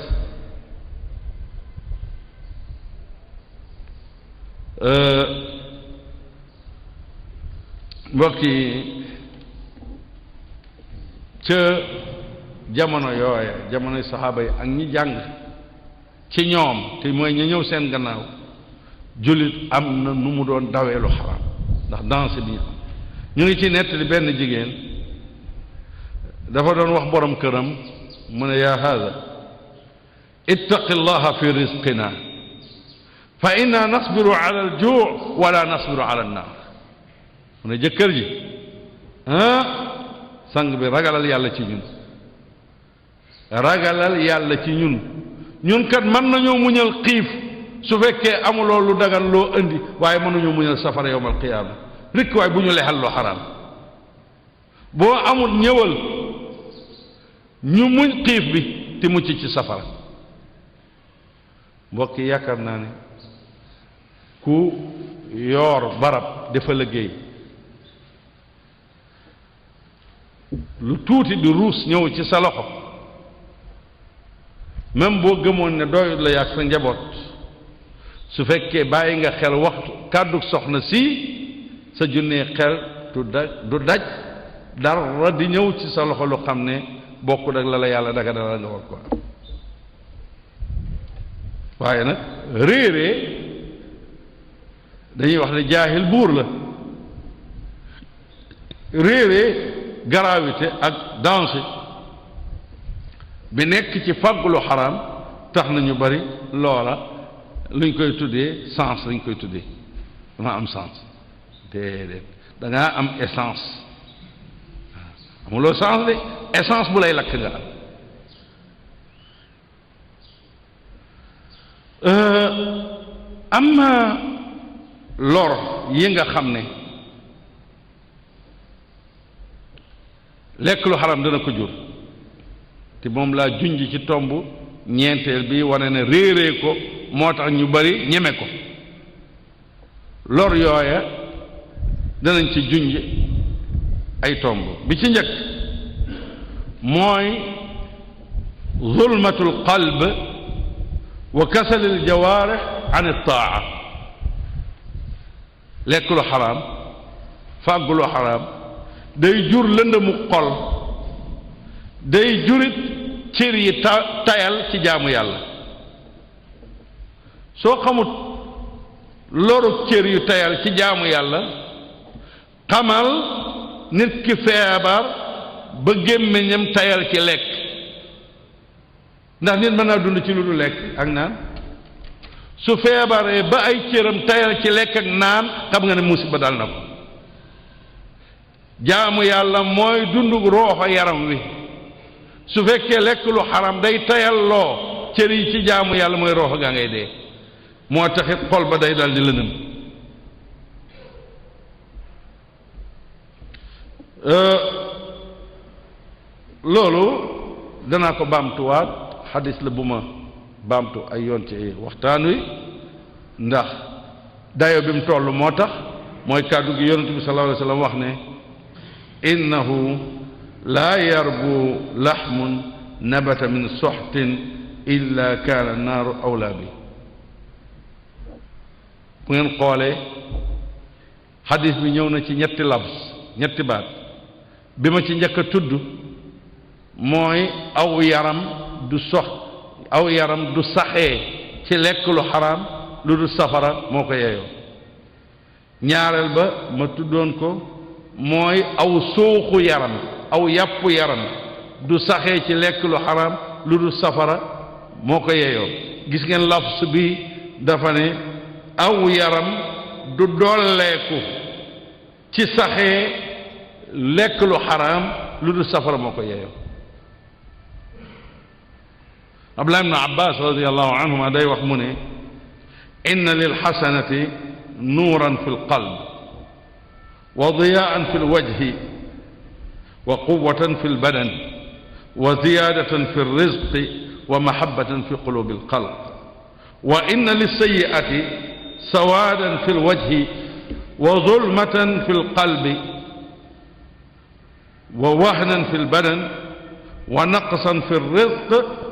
mbokk yi ca jamono yooya jamonoy saxaaba yi ak ñi jàng ci ñoom te mooy ña ñëw seen gannaaw jullit am na nu mu doon dawee lu xaraam ndax danse bi ñu ngi ci nettali benn jigéen dafa doon wax borom këram mu ne yaa haada ittaqi llaha fi rizqina fa inna nasbiru ala aljuu wala nasbiru ala annaar mu ne jëkkër ji sang bi ragalal yàlla ci ñun ñun kat mën nañoo muñal xiif su fekkee amuloo lu dagan loo indi waaye mënuñoo muñal safara yowmal qiyaama rikk waaye bu ñu lexal lu xaraam boo amul ñëwal ñu muñ xiif bi te mucc ci safara mbokk yi yaakaar naa ne ku yoor barab dafa liggéey lu tuuti di ruus ñëw ci sa loxo même boo gëmoon ne doyut la yàgg sa njaboot su fekkee bàyyi nga xel waxtu kàddu soxna si sa junnee xel du daj dara di ñëw ci sa loxo lu xam ne bokkut ak la yàlla daga dara nga war ko am waaye nag réeree dañuy wax ne jaahil buur la réeree gravité ak danger bi nekk ci fàggu lu xaraam tax na ñu bari loola luñ koy tuddee sens lañ koy tuddee dama am sens déedéet da ngaa am essence amuloo sens de essence bu lay lakk nga am lor yi nga xam ne lekk lu xaram dana ko jur te moom laa junj ci tomb ñeenteel bi wane ne réeree ko moo tax ñu bari ñeme ko lor yooya danañ ci junj ay tomb bi ci njëkk mooy zulmatul qalb wa kasalil jawaarih an at-taa lekk lu xaraam fàggu lu xaraam day jur lëndëmu xol day jurit cër yi tayal ci jaamu yàlla soo xamut loru cër yu tayal ci jaamu yàlla xamal nit ki feebar ba gémmiñam tayal ci lekk ndax nit mën naa dund ci lu du lekk ak naan su feebaree ba ay cëram tayal ci lekk ak naan xam nga ne musiba dal na ko jaamu yàlla mooy dundu rooxo yaram wi su fekkee lekk lu xaram day tayal loo cër yi ci jaamu yàlla mooy rooxo gaa ngay dee moo taxit xol ba day dal di lëndëm loolu danaa ko baamtuwaat xadis la bu ma baamtu ay yoon ci waxtaan wi ndax dayo bi mu toll moo tax mooy kàddu gi yonent bi sallallahu alayhi wa sallam wax ne innahu laa yarbu laxmun nabata min soxtin illa kaana naaru awlaa bi bu ngeen xoolee xadis bi ñëw na ci ñetti labs ñetti baat bi ma ci njëkk a tudd mooy aw yaram du sox aw yaram du saxee ci lekk lu xaraam lu dul safara moo ko yeyoo ñaareel ba ma tuddoon ko mooy aw suuxu yaram aw yàpp yaram du saxee ci lekk lu xaraam lu dul safara moo ko yeyoo gis ngeen lafs bi dafa ne aw yaram du dolleeku ci saxee lekk lu xaraam lu dul safara moo ko yeyoo Abdullah ibn Abbas radiyallahu anhuma day wax mu ne inna lil xasanati nuuran fi lqalb wa diyaan fi lwajhi wa quwatan fi lbadan wa ziyadatan fi lrizqi wa mahabbatan fi qulubi alxalq wa inna lissayiati sawadan fi lwajhi wa zulmatan fi lqalbi wa wahnan fi lbadan wa naqsan fi lrizq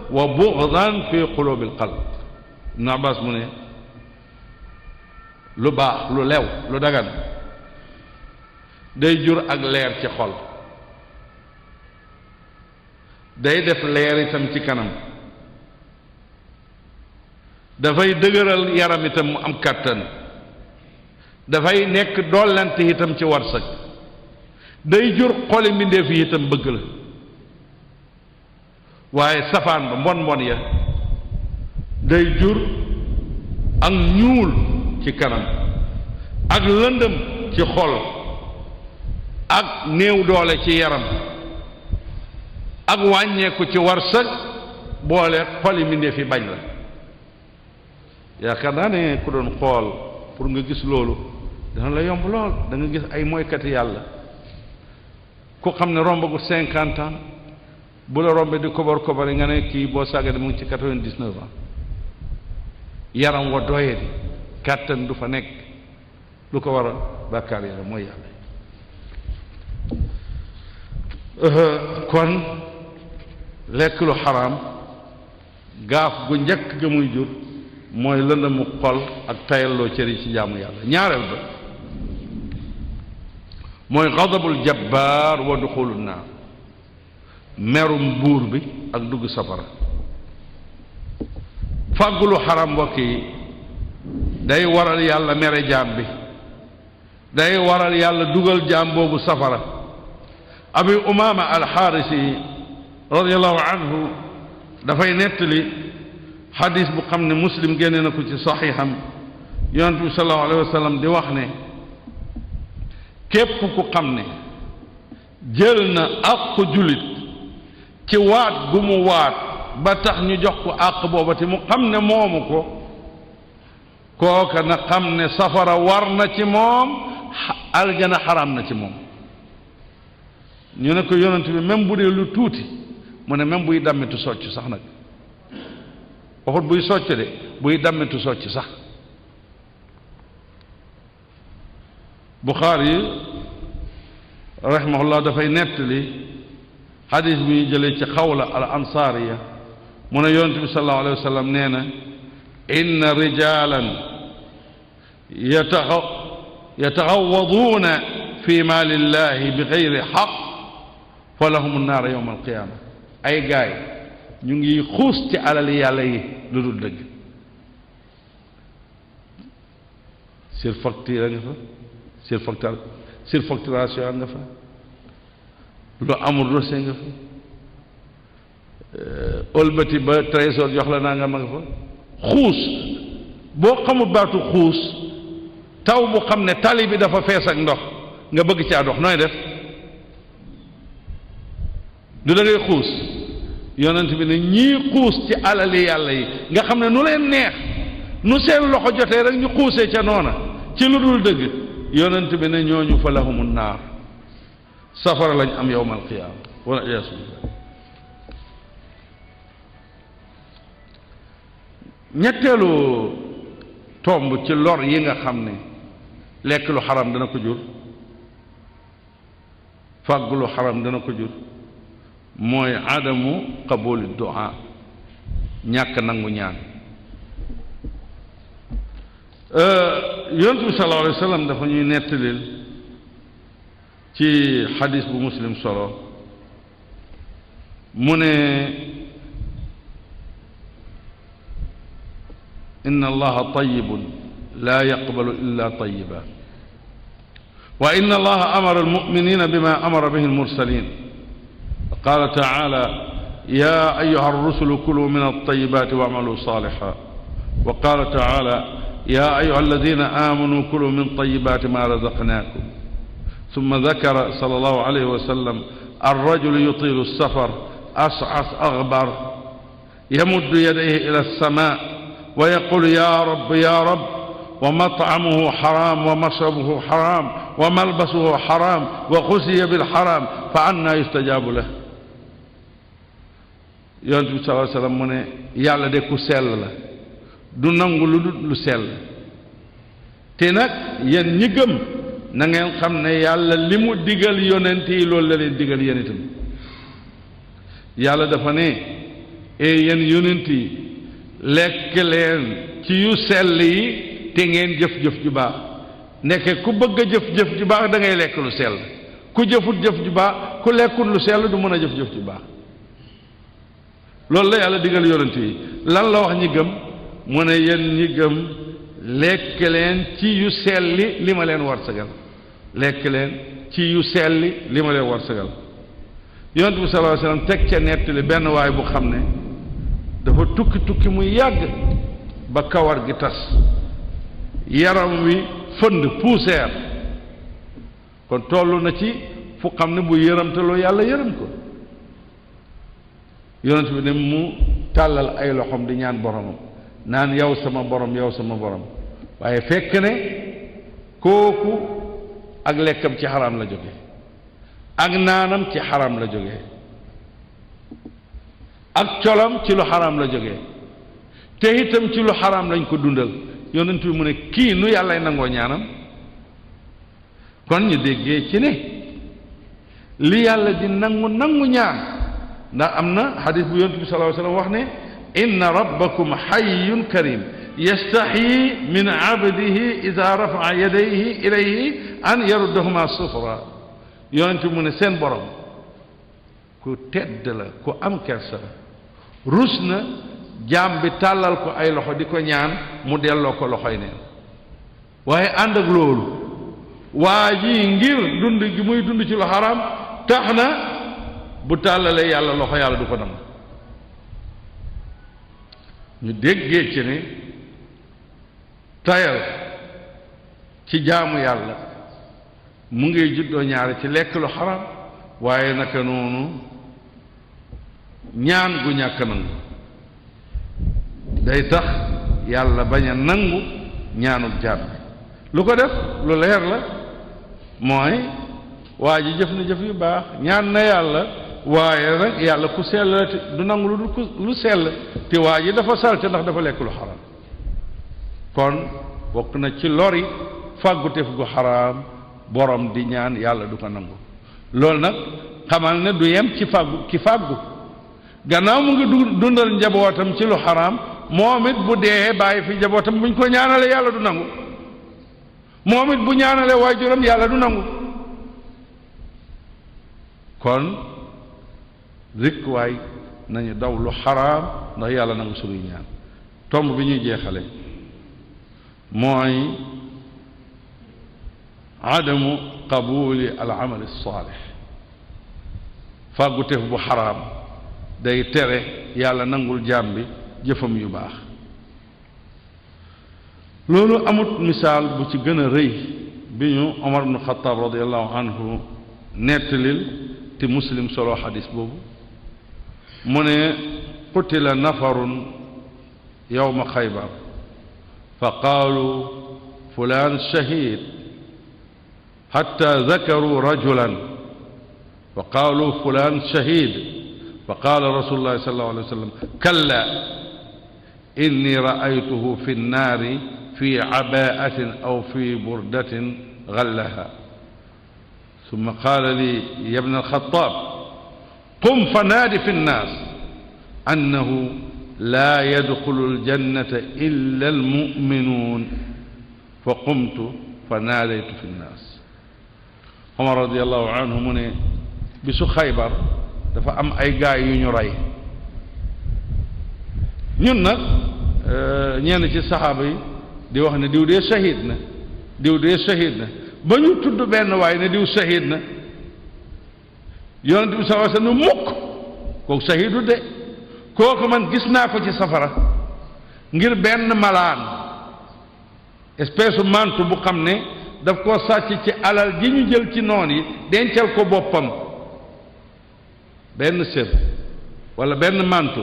wa bughdan fi qulubi alqalb Ibn Abbas mu ne lu baax lu lew lu dagan day jur ak leer ci xol day def leer itam ci kanam dafay dëgëral yaram itam mu am kàttan dafay nekk dollante itam ci warsak day jur xoli mbindeef yi itam bëgg la waaye safaan ba mbon mbon ya day jur ak ñuul ci kanam ak lëndëm ci xol ak néew doole ci yaram ak wàññeeku ci warsak boole xoli mbindeef yi bañ la yaakaar naa ne ku doon xool pour nga gis loolu dana la yomb lool da nga gis ay mooykati yàlla ku xam ne rombagu 50 ans bu la rombe di kobar kobari nga ne kii boo sàggane mu ngi ci 99 ans yaram wa doye di kàttan du fa nekk lu ko waral bàkkaar yàlla mooy yàlla kon lekk lu xaraam gaaf gu njëkk ga muy jur mooy lëndëmu xol ak tayalloo cër yi ci jaamu yàlla ñaareel ba mooy gadabul jabbaar wa duxulu naar merum buur bi ak dugg safara fàggulu xaram mbokk yi day waral yàlla mere jaam bi day waral yàlla dugal jaam boobu safara abi umaama alxaarisi radiallahu anhu dafay nettali xadis bu xam ne muslim génne na ko ci saxiixam yonent bi sallallahu alayhi wa sallam di wax ne képp ku xam ne jël na àqu jullit ci waat gu mu waat ba tax ñu jox ko àq booba te mu xam ne moomu ko kooka na xam ne safara war na ci moom aljana xaram na ci moom ñu ne ko yonent bi même bu dee lu tuuti mu ne même buy dammitu socc sax nag waxut buy socc de buy dammitu socc sax Buxaari rahimahullah dafay nettali xadis bi ñu jëlee ci xawla al ansaariya mu ne yonent bi sallallahu alayhi wa sallam nee na inna rijalan yataxawaduuna fi maali llahi bi gayri xaq fa lahum nnaara yowma alqiyaama ay gaay ñu ngi xuus ci alali yàlla yi lu dul dëgg surfacture nga fa surfacturation nga fa lu amul rosé nga fa ëlbati ba trésor jox la naa nga ma nga fa xuus boo xamul baatu xuus taw bu xam ne tali bi dafa fees ak ndox nga bëgg caa dox nooy def du da ngay xuus yonent bi ne ñii xuus ci alali yàlla yi nga xam ne nu leen neex nu seen loxo jotee rek ñu xuusee ca noona ci lu dul dëgg yonent bi ne ñooñu fa lahumu naar safara lañ am yowma alqiyaama wala iyaasu billah ñetteelu tomb ci lor yi nga xam ne lekk lu xaram dana ko jur fàgg lu xaram dana ko jur mooy adamu qabuli du'a ñàkk nangu ñaan yonent bi sallallahu alayhi wa sallam dafa ñuy nettalil ci xadis bu muslim solo mu ne inna allaha tayyibun la yaqbalu illa tayyiba wa inna allaha amara almu'minina bima amara bihi almursalin qala ta'ala ya ayyuha ar-rusulu kulu min at-tayyibati wa'malu salihan wa qala ta'ala ya ayyuha alladhina amanu kulu min tayyibati ma razaqnakum ثم ذكر صلى الله عليه وسلم الرجل يطيل السفر أصعص أغبر يمد يديه إلى السماء ويقول يا رب يا رب ومطعمه حرام ومشربه حرام وملبسه حرام وغزي بالحرام فأنى يستجاب له yonent bi sallallahu alayhi wa sallam mu ne yàlla de ku sell la du nangu lu dul lu sell te nag yéen ñi gëm na ngeen xam ne yàlla li mu digal yonent yi loolu la leen digal yéen itam yàlla dafa ne yéen yonent yi lekk leen ci yu sell yi te ngeen jëf-jëf ju baax nekke ku bëgg a jëf-jëf ju baax da ngay lekk lu sell ku jëfut jëf ju baax ku lekkut lu sell du mën a jëf-jëf ju baax loolu la yàlla digal yonent yi lan la wax ñi gëm mu ne yéen ñi gëm lekk leen ci yu selli li ma leen warsagal lekk leen ci yu selli li ma leen warsagal yonent bi sallallahu alayhi wasallam teg ca nettali benn waay bu xam ne dafa tukki muy yàgg ba kawar gi tas yaram wi fënd poussière kon toll na ci fu xam ne bu yërëmtaloo yàlla yërëm ko yonent bi ne mu tàllal ay loxoom di ñaan boromam naan yow sama borom yow sama borom waaye fekk ne kooku ak lekkam ci xaraam la jóge ak naanam ci xaraam la jóge ak colam ci lu xaraam la jóge te itam ci lu xaraam lañ ko dundal yonent bi mu ne kii nu yàllay nangoo ñaanam kon ñu déggee ci ne li yàlla di nangu ñaan ndax am na xadis bu yonent bi sallallahu alayhi wasallam wax ne inna rabbakum hayyun karim yastaxyi min abdihi ida rafa'a yadayhi ilayhi an yaruddahuma sufra yonent mu ne seen borom ku tedd la ku am kersa la rus na jaam bi tàllal ko ay loxo di ko ñaan mu delloo ko loxoy neen waaye ànd ak loolu waa ji ngir dund gi muy dund ci lu xaraam tax na bu tàllalee yàlla loxo yàlla du ko nangu ñu déggee ci ne tayal ci jaamu yàlla mu ngi juddoo ñaare ci lekk lu xaram waaye naka noonu ñaan gu ñàkk nangu day tax yàlla bañ a nangu ñaanub jaam bi lu ko def lu leer la mooy waa ji jëf na jëf yu baax ñaan na yàlla waaye nag yàlla ku sell la te du nangu lu sell te waa ji dafa salte ndax dafa lekk lu xaram kon bokk na ci lori fàggutef gu xaraam borom di ñaan yàlla du ko nangu loolu nag xamal ne du yem ci fàggu ki fàggu gannaaw mu ngi dundal njabootam ci lu xaraam moom it bu dee bàyyi fi njabootam buñ ko ñaanale yàlla du nangu moom it bu ñaanale waajuram yàlla du nangu kon rikk waay nañu daw lu xaraam ndax yàlla nangu suñuy ñaan tomb bi ñuy jeexale mooy adamu qabuli al amal saalix fàgguteef bu xaraam day tere yàlla nangul jaam bi jëfam yu baax loolu amut misaal bu ci gën a rëy bi ñu Omar ibn Xattaab radiallahu anhu nettalil te Muslim solo xadis boobu mu ne qutila nafarun yowma xaybar fa qaalu fulaan shahid xatta dakaru rajulan fa qaalu fulaan shahid fa qaala rasulullahi sallallahu alayhi wa sallam kalla inni raaytuhu fi nnaari fi abaatin aw fi burdatin gallaha summa qaala li ya bna alxataab qum fa naadi fi nnaas annahu laa yadxulu aljannata illa almuminuun fa qumtu fa naadaytu fi nnaas Omar radiallahu anhu mu ne bisu Xaybar dafa am ay gaay yu ñu rey ñun nag ñenn ci saxaaba yi di wax ne diw dee shahid na diw dee shahid na ba ñu tudd benn waay ne diw shahid na yonent bi sallallahu alayhi wasallam mukk kooku shahidu de kooku man gis naa ko ci safara ngir benn malaan espèce mantu bu xam ne daf koo sàcc ci alal ji ñu jël ci noon yi dencal ko boppam benn sër walla benn mantu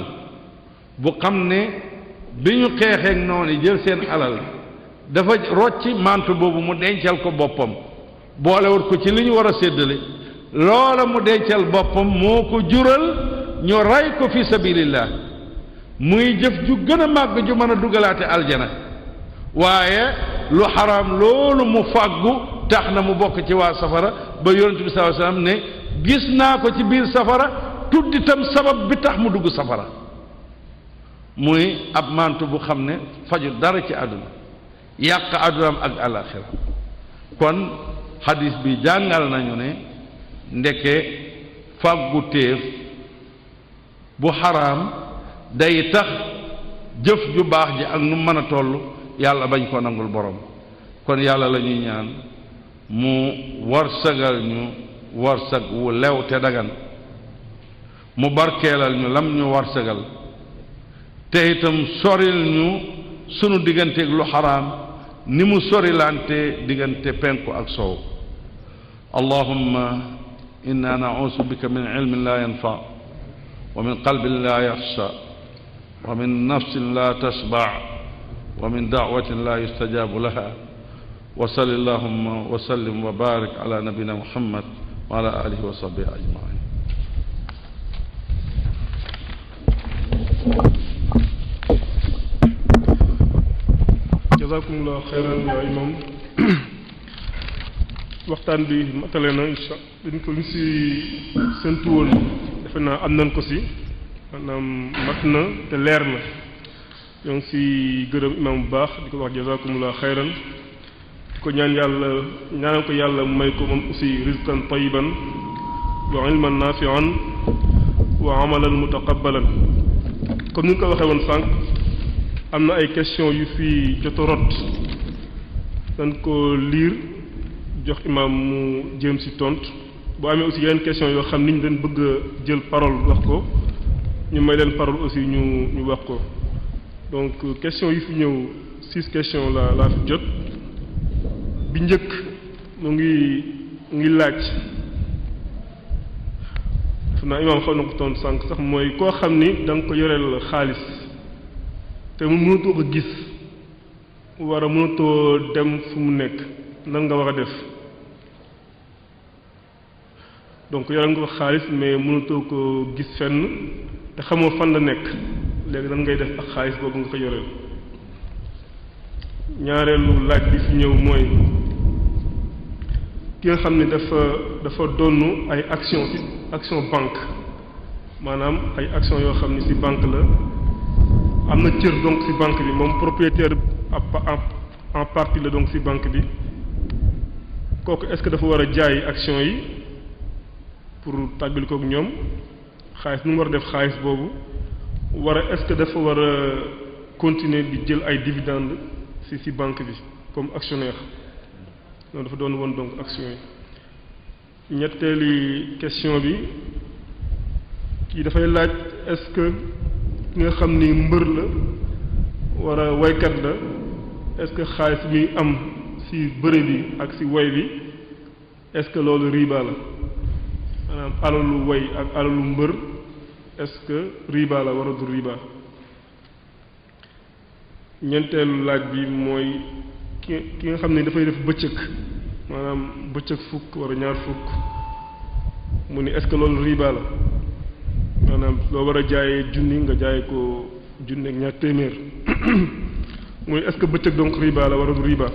bu xam ne bi ñu xeexeek noon yi jël seen alal dafa rocci mantu boobu mu dencal ko boppam boolewut ko ci li ñu war a séddale loola mu dencal boppam moo ko jural ñu rey ko fi sabilillah muy jëf ju gën a màgg ju mën a dugalaate aljana waaye lu xaraam loolu mu fàggu tax na mu bokk ci waa safara ba yonent bi sallallahu alayhi wasallam ne gis naa ko ci biir safara tudd itam sabab bi tax mu dugg safara muy ab mantu bu xam ne faju dara ci àdduna yàq àddunaam ak àllaaxira kon xadis bi jàngal nañu ne ndeke fàggu téef bu xaraam day tax jëf ju baax ji ak nu mën a toll yàlla bañ ko nangul borom kon yàlla la ñuy ñaan mu warsagal ñu warsag wu lew te dagan mu barkeelal ñu lam ñu warsagal te itam soril ñu sunu digganteeg lu xaraam ni mu sorilante diggante penku ak soow allahumma inna na'uuzu bika min ilmin la yanfa wa min qalbin la yaxsha wa min nafsin la tashba wa min da'watin la yustajabu laha wa salli allahumma wa sallim wa barik ala nabina muhammad wa ala alihi wa sahbihi ajmain jazakumullah xeyran yaa imam waxtaan bi matale na incha dañ ko liñ si séntu woon defe naa am nañ ko si maanaam mat na te leer na ñoo ngi si gërëm imam bu baax di ko wax jazakumullah xeyran di ko ñaan yàlla ñaanal ko yàlla may ko moom aussi rizqan tayyiban wa ilman nafi'an wa amalan mutaqabbalan comme ni nga ko waxee woon sànq am na ay question yu fi jot a rot dañ ko liir jox imam mu jëm ci tontu boo amee aussi yeneen question yoo xam ni ñu dañ bëgg a jël parole wax ko ñu may leen parole aussi ñu wax ko donc question yi fi ñëw 6 questions laa fi jot bi njëkk mu ngi laaj def naa imam xaw na ko tontu sànq sax mooy koo xam ni da nga ko yoreel xaalis te mu mënatoo ko gis war a mënatoo dem fu mu nekk nan nga war a def donc yoral nga ko xaalis mais mënatoo ko gis fenn te xamoo fan la nekk léegi nan ngay def ak xaalis boobu nga ko yoreel ñaareelu laaj bi fi ñëw mooy ki nga xam ne dafa donnu ay action banque maanaam ay action yoo xam ne ci banque la am na cër donc ci banque bi moom propriétaire en partie la donc ci banque bi kooku est-ce que dafa war a jaay action yi pour tàggali kook ñoom xaalis nu mu war a def xaalis boobu war a est-ce que dafa war a continuer di jël ay dividendes ci banque bi comme actionnaire noonu dafa doon woon donc action yi ñetteeli question bi kii dafay laaj est-ce que ki nga xam ni mbër la war a waykat la est-ce que xaalis bi am ci bëre bi ak ci way bi est-ce que loolu riba la maanaam alalu way ak alalu mbër est-ce que riba la war a du riba ñeenteelu laaj bi mooy ki nga xam ne dafay def bëccëg maanaam bëccëg fukk wala ñaar fukk mu ni est-ce que loolu riba la maanaam loo war a jaayee junni nga jaay ko junni ak ñaar téeméer muy est-ce que bëccëg donc riba la wala du riba.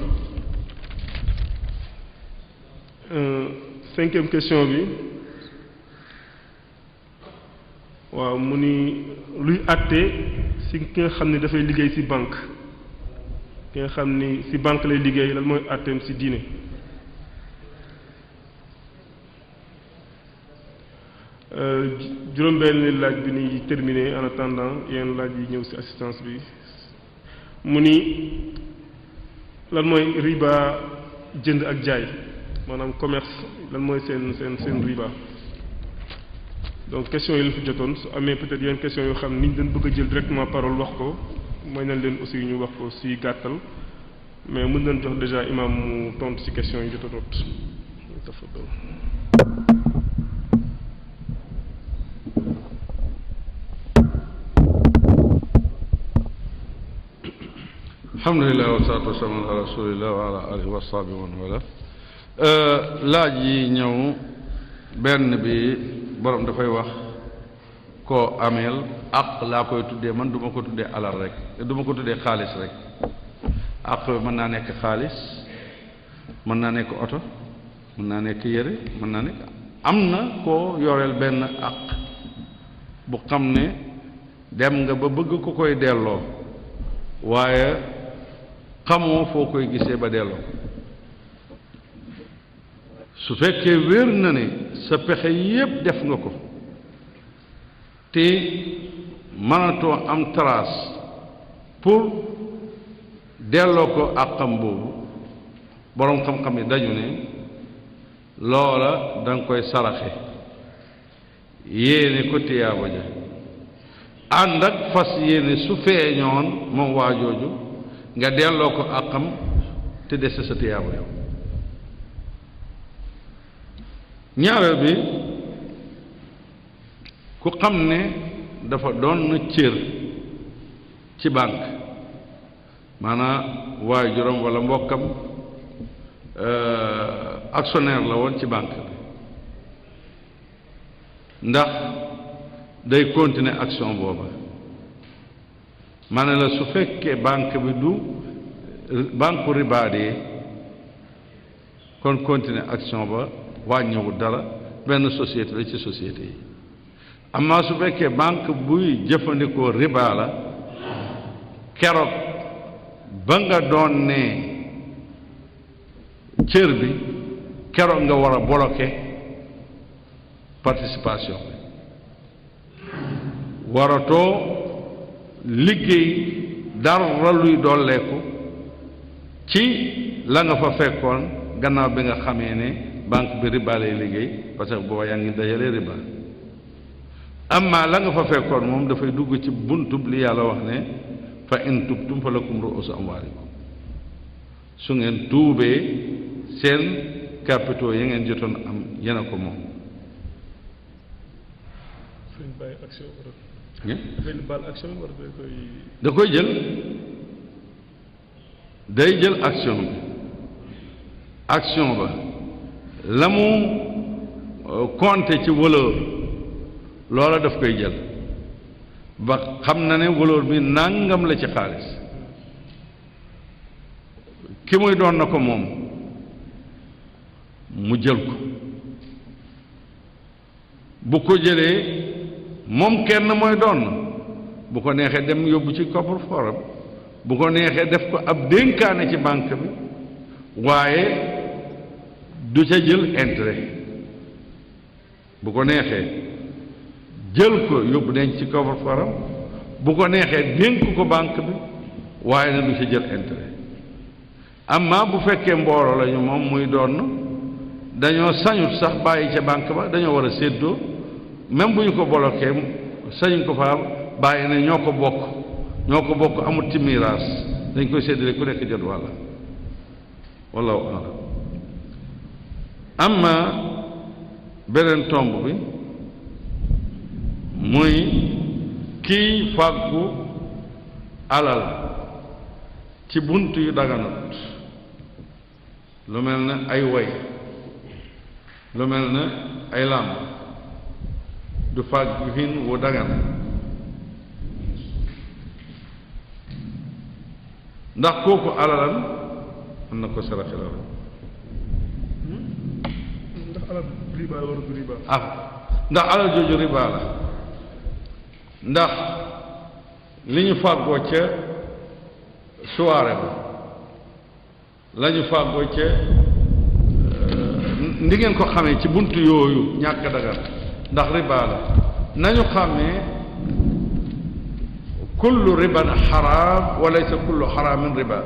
5e question bi waaw mu ni luy àtte ci ki nga xam ne dafay liggéey ci banque ki nga xam ni ci banque lay liggéey lan mooy àtteem ci diine. juróom-benn laaj bi ni terminé en attendant yenn laaj yi ñëw ci assistance bi mu ni lan mooy riba jënd ak jaay maanaam commerce lan mooy seen riba. Donc question yi la fi jotoon su amee peut-être yeneen question yoo xam ni ñu dañ bëgg a jël directement parole wax ko may nañ leen aussi ñu wax ko si gàttal mais mën nañ jox déjà imam mu tontu si question yi jotoon tafaddal. alhamdulillah wa salaatu wa salaamu ala rasulillah wa ala alihi wa sahbihi wa man wala laaj yi ñëw benn bi borom dafay wax koo ameel àq laa koy tuddee man du ma ko tuddee alal rek du ma ko tuddee xaalis rek àq mën naa nekk xaalis mën naa nekk oto mën naa nekk yére mën naa nekk am na koo yoreel benn àq bu xam ne dem nga ba bëgg ko koy delloo waaye xamoo foo koy gisee ba delloo su fekkee wér na ne sa pexe yépp def nga ko te mënatoo am trace pour delloo ko àqam boobu boroom xam-xam yi dañu ne loola danga koy saraxe yéene ko tiyaaba ja ànd ak fas yéene su feeñoon moom waa jooju nga delloo ko àqam te dese sa tiyaaba yow ñaareel bi ku xam ne dafa doon na cër ci banque maanaam waajuram walla mbokkam actionnaire la woon ci banque bi ndax day continuer action booba ma ne la su fekkee banque bi du banque riba de kon continuer action ba wàññiwul dara benn société la ci société yi amaa su fekkee banque buy jëfandikoo riba la keroog ba nga doon ne cër bi keroog nga war a bloquer participation bi waratoo liggéey dara luy dolleeku ci la nga fa fekkoon gannaaw bi nga xamee ne banque bi riba lay liggéey parce que booba yaa ngi dajale riba amma la nga fa fekkoon moom dafay dugg ci buntub li yàlla wax ne fa in tubtum fa lakum ru'usu amwaalikum su ngeen tuubee seen capitaux yi ngeen jotoon am yéen a ko moom da koy jël day jël action bi action ba la mu compter ci valeur loola daf koy jël ba xam na ne valeur bi nàngam la ci xaalis ki muy doon na ko moom mu jël ko bu ko jëlee moom kenn mooy doon bu ko neexee dem yóbbu ci coffre-fort bu ko neexee def ko ab dénkaane ci banque bi waaye du ca jël intérêt bu ko neexee jël ko yóbbu denc ci coffre-fort bu ko neexee dénk ko banque bi waaye na du ca jël intérêt amma bu fekkee mbooloo lañu moom muy doon dañoo sañut sax bàyyi ca banque ba dañoo war a séddoo même bu ñu ko bloqué sañu ko fa bàyyi ne ñoo ko bokk amut ci miraas dañ koy séddale ku nekk jot wàlla wallahu a'lam amma beneen tomb bi muy kiy fàggu alal ci bunt yu daganut lu mel ne ay woy lu mel ne ay làmb du fàggu hin wu dagan ndax kooku alalam mën na ko saraxe la ndax alal riba la wala du riba ndax alal jooju riba la ndax li ñu fàggoo ca soirée ba la ñu fàggoo ca ndi ngeen ko xamee ci buntu yooyu ñàkk dagan ndax riba la nañu xàmmee kullu riban xaraam wa laysa kullu xaraamin riba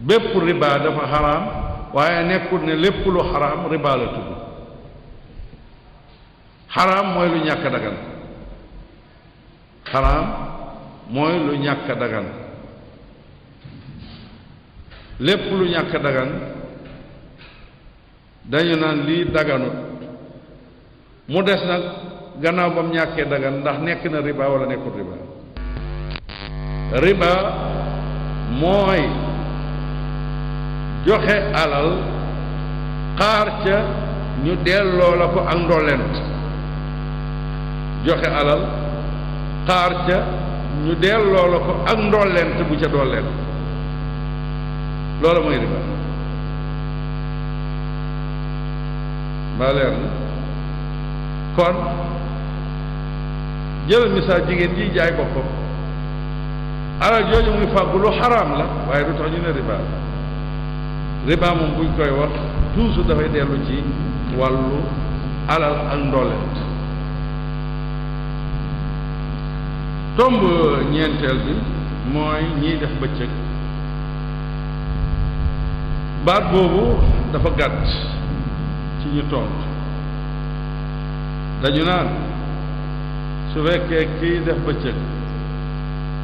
bépp riba dafa xaraam waaye nekkul ne lépp lu xaraam riba la tudd xaraam mooy lu ñàkk dagan xaraam mooy lu ñàkk dagan lépp lu ñàkk dagan dañu naan lii daganut mu des nag gannaaw ba mu ñàkkee dagan ndax nekk na riba wala nekkul riba riba mooy joxe alal xaar ca ñu delloo la ko ak ndollent joxe alal xaar ca ñu delloo la ko ak ndollent bu ca dollent loolu mooy riba mbaa leer na kon jëlal misaal jigéen ji jaay boppam alal jooju muy fàggu lu xaraam la waaye du tax ñu ne riba riba moom buñ koy wax toujours dafay dellu ci wàllu alal ak ndollent tomb ñeenteel bi mooy ñiy def bëccëg baat boobu dafa gàtt ci ñu tontu dañu naan su fekkee kii def bëccëg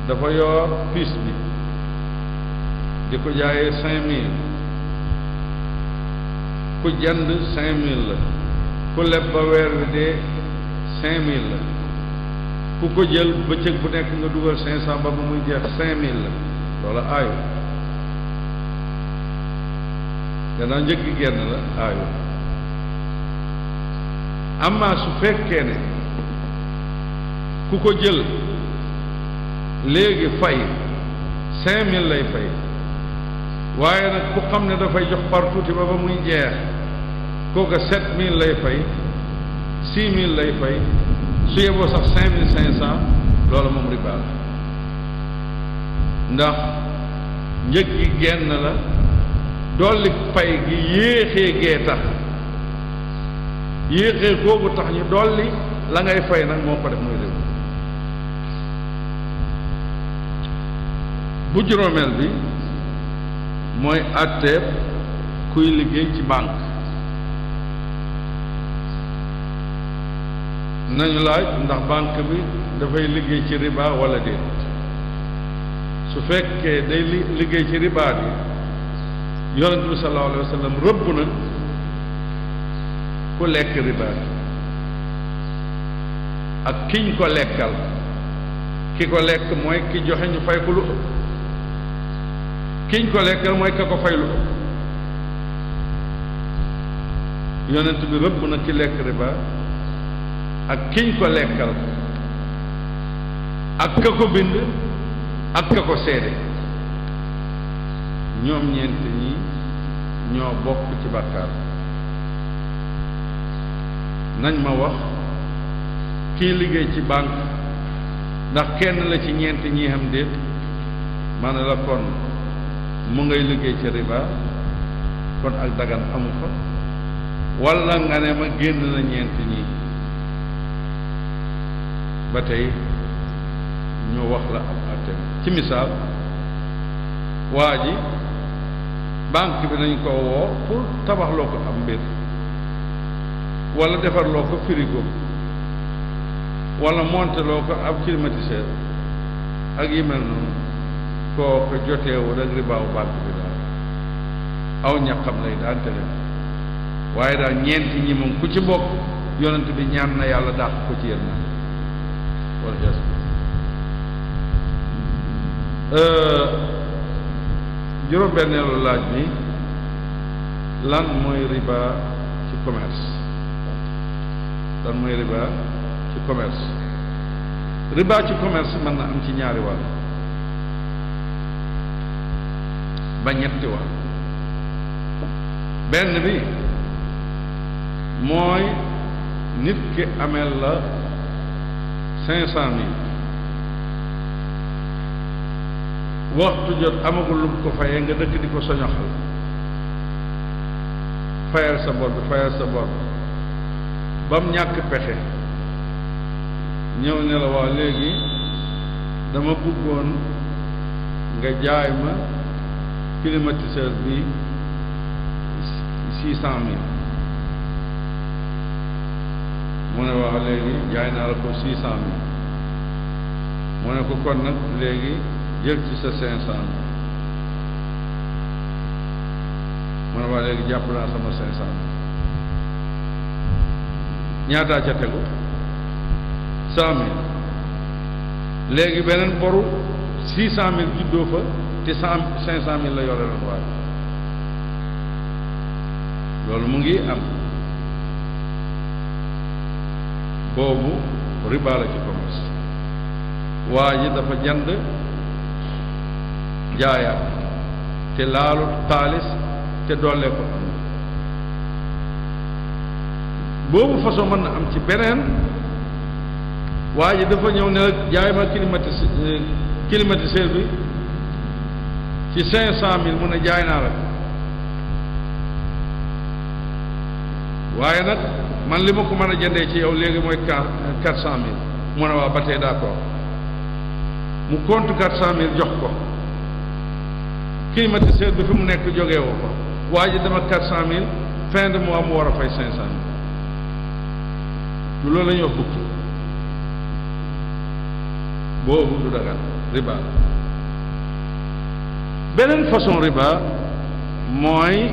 dafa yor piis bi di ko jaayee 5000 ku jënd 5000 la ku leb ba weer wi dee 5000 la ku ko jël bëccëg bu nekk nga dugal 500 ba muy jeex 5000 la loola aayu gannaaw njëg gi genn la aayu amma su fekkee ne ku ko jël léegi fay 5000 lay fay waaye nag ku xam ne dafay jox par tuuti ba muy jeex kooka 7000 lay fay 6000 lay fay su yeboo sax 5500 loolu moom riba la ndax njëg gi genn la dolli fay gi yéexee gee tax yéexee googu tax ñu dolli la ngay fay nag moo ko def muy riba bu juróomeel bi mooy àtteeb kuy liggéey ci banque nañu laaj ndax banque bi dafay liggéey ci riba wala déet su fekkee day liggéey ci riba bi yonent bi sallallahu alayhi wa sallam rëbb na ku lekk riba bi ak kiñ ko lekkal ki ko lekk mooy ki joxe ñu fay ko lu ëpp kiñ ko lekkal mooy ka ko fay lu ëpp yonent bi rëbb na ki lekk riba ak kiñ ko lekkal ak ka ko bind ak ka ko seede ñoom ñeent ñi ñoo bokk ci bàkkaar nañ ma wax kii liggéey ci banque ndax kenn la ci ñeent ñi xam déet ma ne la kon mu ngay liggéey ci riba kon ak dagan amu fa walla nga ne ma génn na ñeent ñi ba tey ñu wax la am àtteem ci misaal waa ji banque bi nañ ko woo pour tabaxloo ko am mbir walla defarloo ko frigo walla monteloo ko ab climatiseur ak yi mel noonu koo ko joteewul ak ribaawu banque bi daal aw ñaqam lay daan te waaye daal ñeenti ñi moom ku ci bokk yonent bi ñaan na yàlla dàq ko ci yéen na wala jas juróom-benneelu laaj bi lan mooy riba ci commerce lan mooy riba ci commerce riba ci commerce mën na am ci ñaari wàll ba ñetti wàll benn bi mooy nit ki ameel la 500,000 waxtu jot amagul lu ko fayee nga dëkk di ko soñoxal fayal sa bor bi ba mu ñàkk pexe ñëw ne la waa léegi dama bëggoon nga jaay ma climatiseur bi 600,000 mu ne waa léegi jaay naa la ko 600,000 mu ne ko kon nag léegi jël ci sa 500,000 mu ne waa léegi jàpp naa sama 500,000 ñaataa ca tegu 100,000 léegi beneen boru 600,000 juddoo fa te 500,000 la yore la waaye loolu mu ngi am boobu riba la ci commerce waa ji dafa jënd jaayaat te laalu xaalis te dollee ko am boobu façon mën na am ci beneen waa ji dafa ñëw ne la jaay ma climatiseur bi ci 500,000 mu ne jaay naa la waaye nag man li ma ko mën a jëndee ci yow léegi mooy 400,000 mu ne waa ba tey d'accord mu compte 400,000 jox ko climatiseur bi fi mu nekk jógee woo ko waa ji dama 400,000 fin de mois mu war a fay 500,000 lu loolu la ñuy wax bukki boobu du dagan riba beneen façon riba mooy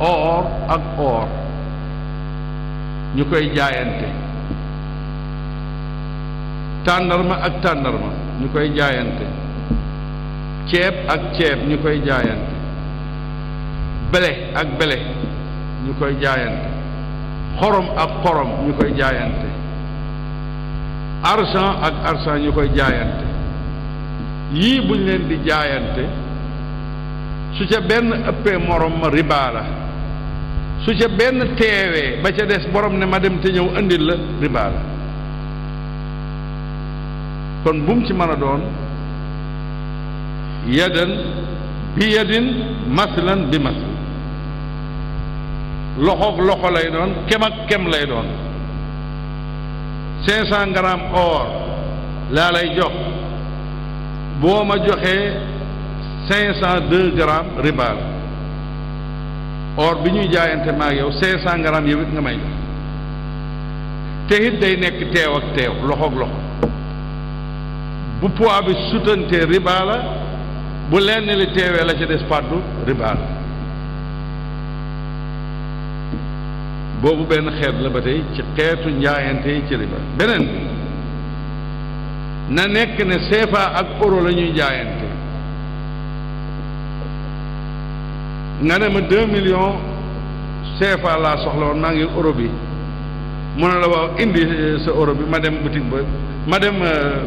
or ak or ñu koy jaayante tàndarma ak tàndarma ñu koy jaayante ceeb ak ceeb ñu koy jaayante bele ak bele ñu koy jaayante xorom ak xorom ñu koy jaayante argent ak argent ñu koy jaayante yii buñ leen di jaayante su ca benn ëppee morom ma riba la su ca benn teewee ba ca des borom ne ma dem te ñëw andil la riba la kon bu mu ci mën a doon yadan bi yadin maslan bi masl loxoog loxo lay doon kem ak kem lay doon 500 grammes or laa lay jox boo ma joxee 502 grammes riba la or bi ñuy jaayante maag yow 500 grammes yow it nga may jox te it day nekk teew ak teew loxoog loxo bu poids bi sutantee riba la bu lenn li teewee la ca des pàddu riba la boobu benn xeet la ba tey ci xeetu njaayante yi ci riba beneen bi na nekk ne CFA ak euro la ñuy jaayante nga ne ma 2 millions CFA laa soxla woon maa ngi euro bi mu ne la waaw indi sa euro bi ma dem boutique ba ma dem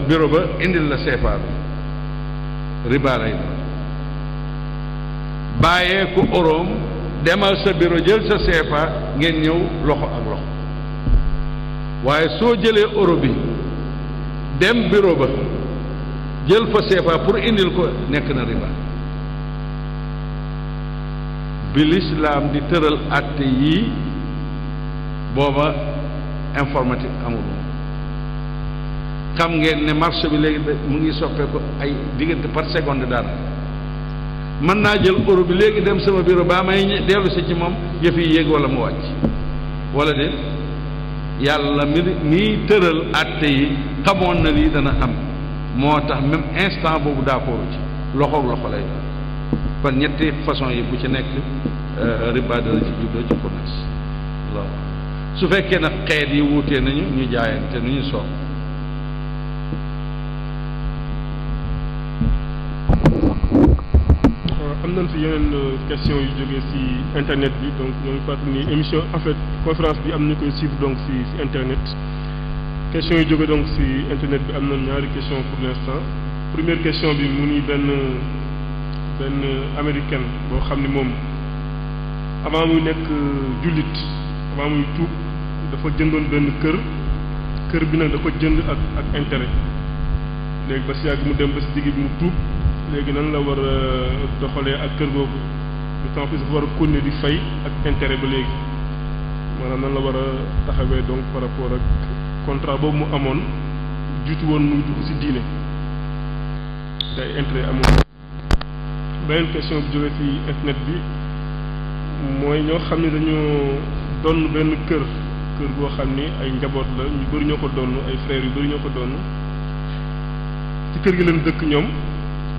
bureau ba indil la CFA bi riba lay doon bàyyee ku euroom demal sa bureau jël sa CFA ngeen ñëw loxo ak loxo waaye soo jëlee euro bi dem bureau ba jël fa CFA pour indil ko nekk na riba bi lislaam di tëral àtte yii booba informatique amul xam ngeen ne marché bi léegi mu ngi soppeeku ay diggante par seconde dara mën naa jël euro bi léegi dem sama bureau baa may dellu si ci moom yëf yi yéeg wala mu wàcc wala de yàlla mi tëral àtte yi xamoon na lii dana am moo tax même instant boobu d'accord ci loxoog loxo lay doon kon ñetti façon yi bu ci nekk riba dana ci juddoo ci commerce loolu su fekkee nag xeet yi wuutee nañu ñu jaayante nu ñu soob am nañ fi yeneen question yu jógee ci internet bi donc ñoo ngi fàttali ni émission en fait conférence bi am na koy suivre donc ci internet question yu jógee donc ci internet bi am na ñaari question pour l'instant première question bi mu ni benn américaine boo xam ni moom avant muy nekk jullit avant muy tuub dafa jëndoon benn kër bi nag da ko jënd ak intérêt léegi ba si yàgg mu dem ba si digg bi mu tuub léegi nan la war a doxalee ak kër googu d'autant plus dafa war a continuer di fay ak intérêt ba léegi maanaam nan la war a taxawee donc par rapport ak contrat boobu mu amoon juutu woon muy dugg ci diine day intérêt amoon. beneen question bu jógee ci internet bi mooy ñoo xam ne dañoo donn benn kër boo xam ni ay njaboot la ñu bari ñoo ko donn ay frères yu bari ñoo ko donn ci kër gi leen dëkk ñoom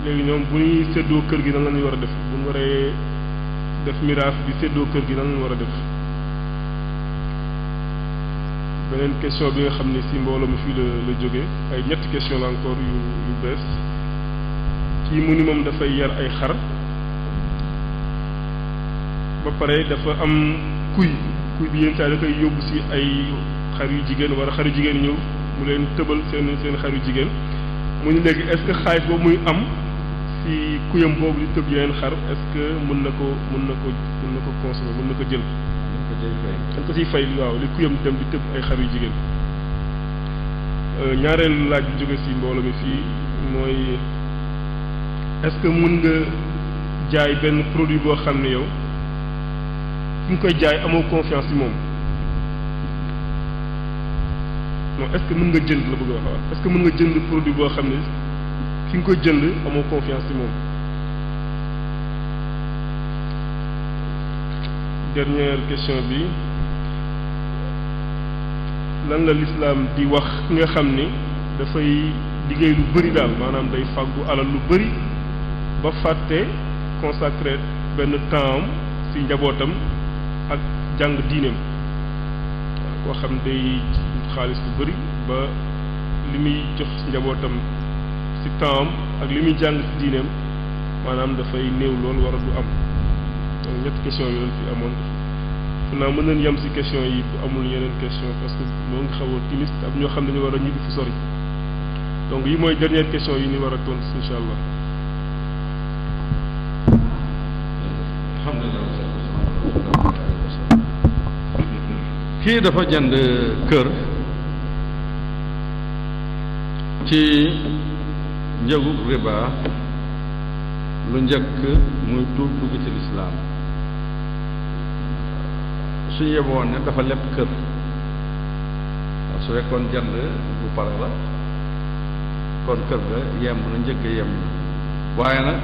léegi ñoom bu ñuy séddoo kër gi nan la ñuy war a def bu ñu waree def miraas bi séddoo kër gi nan la ñu war a def. beneen question bi nga xam ne ci mbooloo mi fii la jóge ay ñetti question la encore yu bees kii mu ni moom dafay yar ay xar ba pare dafa am kuy bi yenn saa da koy yóbbu ci ay xar yu jigéen wala xar yu jigéen ñëw mu leen tëbal seen xar yu jigéen mu ni léegi est-ce que xaalis boobu muy am ci kuyam boobu di tëb yeneen xar est-ce que mën na ko consommer mën na ko jël dañ ko ciy fay waaw li kuyam dem di tëb ay xar yu jigéen. ñaareelu laaj bi jóge ci mbooloo mi fii mooy est-ce que mën nga jaay benn produit boo xam ne yow ki nga koy jaay amoo confiance ci moom non est-ce que mën nga jënd la bëgg a wax est-ce que mën nga jënd produit boo xam ne ki nga koy jënd amoo confiance ci moom. dernière question bi lan la l'islam di wax ki nga xam ni dafay liggéey lu bari daal maanaam day fàggu alal lu bari ba fàtte consacré benn temps ci njabootam ak jàng diineem koo xam day xaalis bu bari ba li muy jox njabootam ci temps ak li muy jàng ci diineem maanaam dafay néew lool war a du am. donc ñetti question yi lañ fi amoon fu naa mën nañ yem ci question yi bu amul yeneen question parce que moo ngi xaw a timis am ñoo xam ne ñu war a ñibbi fu sori donc yi mooy dernière question yi ni war a tontu insha allah. alhamdulilah. kii dafa jënd kër ci njëgu riba lu njëkk muy tuub dugg ci lislaam su yeboon ne dafa leb kër su fekkoon jënd bu pare la kon kër ga yemb na njëgg yemb na waaye nag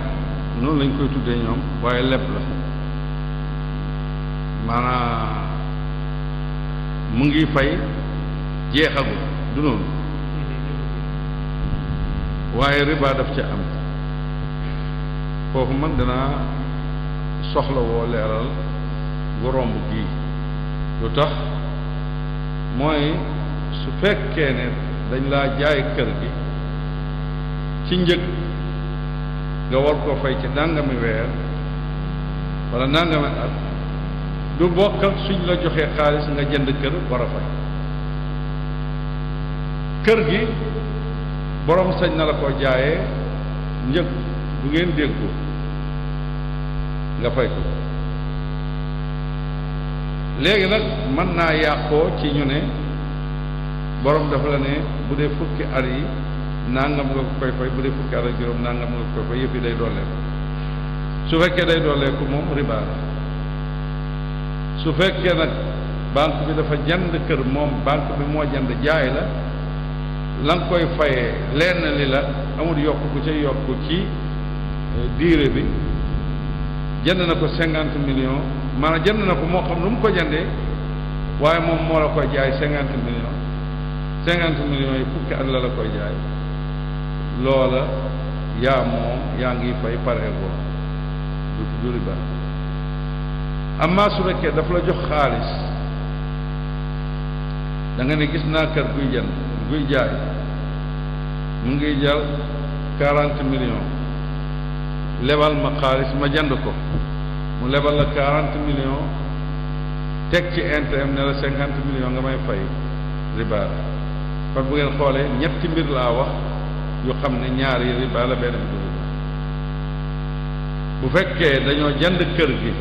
noonu lañ koy tuddee ñoom waaye leb la maanaam mu ngi fay jeexagul du noonu waaye riba daf ca am foofu man danaa soxla woo leeral gu romb gii lu tax mooy su fekkee ne dañ laa jaay kër gi ci njëg nga war koo fay ci nangami weer wala nangami at du bokk ak suñ la joxee xaalis nga jënd kër war a fay kër gi borom sañ na la ko jaayee njëg bu ngeen déggoo nga fay ko léegi nag mën naa yàqoo ci ñu ne borom dafa la ne bu dee fukki at yi nangam nga ko koy fay bu dee fukki at ak juróom nangam nga ko koy fay yëpp yi day dooleeku su fekkee day dooleeku moom riba la su fekkee nag banque bi dafa jënd kër moom banque bi moo jënd jaay la la nga koy fayee lenn li la amul yokk bu ca yokk ci diire bi jënd na ko 50 millions maanaam jënd na ko moo xam lu mu ko jëndee waaye moom moo la koy jaay 50 millions 50 millions yi fukki at la koy jaay loola yaa moom yaa ngi fay pareegoo du riba amma su fekkee daf la jox xaalis da nga ne gis naa kër guy jënd guy jaay mu ngi jar 40 millions lebal ma xaalis ma jënd ko mu lebal la 40 millions teg ci intérêt ne la 50 millions nga may fay riba kon bu ngeen xoolee ñetti mbir laa wax yu xam ne ñaar yi riba la benn bi du riba bu fekkee dañoo jënd kër gi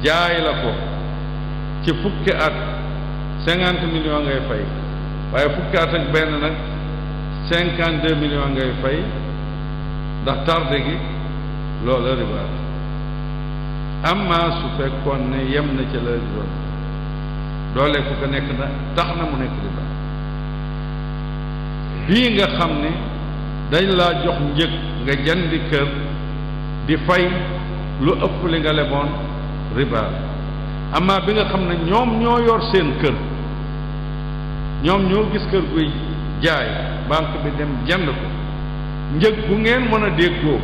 jaay la ko ci fukki at 50 millions ngay fay waaye fukki at ak benn nag 52 millions ngay fay ndax tardé gi loolu la riba amma su fekkoon ne yem na ci la doon doole ku ko nekk na tax na mu nekk riba bii nga xam ne dañ laa jox njëg nga jëndi kër di fay lu ëpp li nga leboon riba amma bi nga xam ne ñoom ñoo yor seen kër ñoom ñoo gis kër guy jaay banque bi dem jënd ko njëg bu ngeen mën a déggoo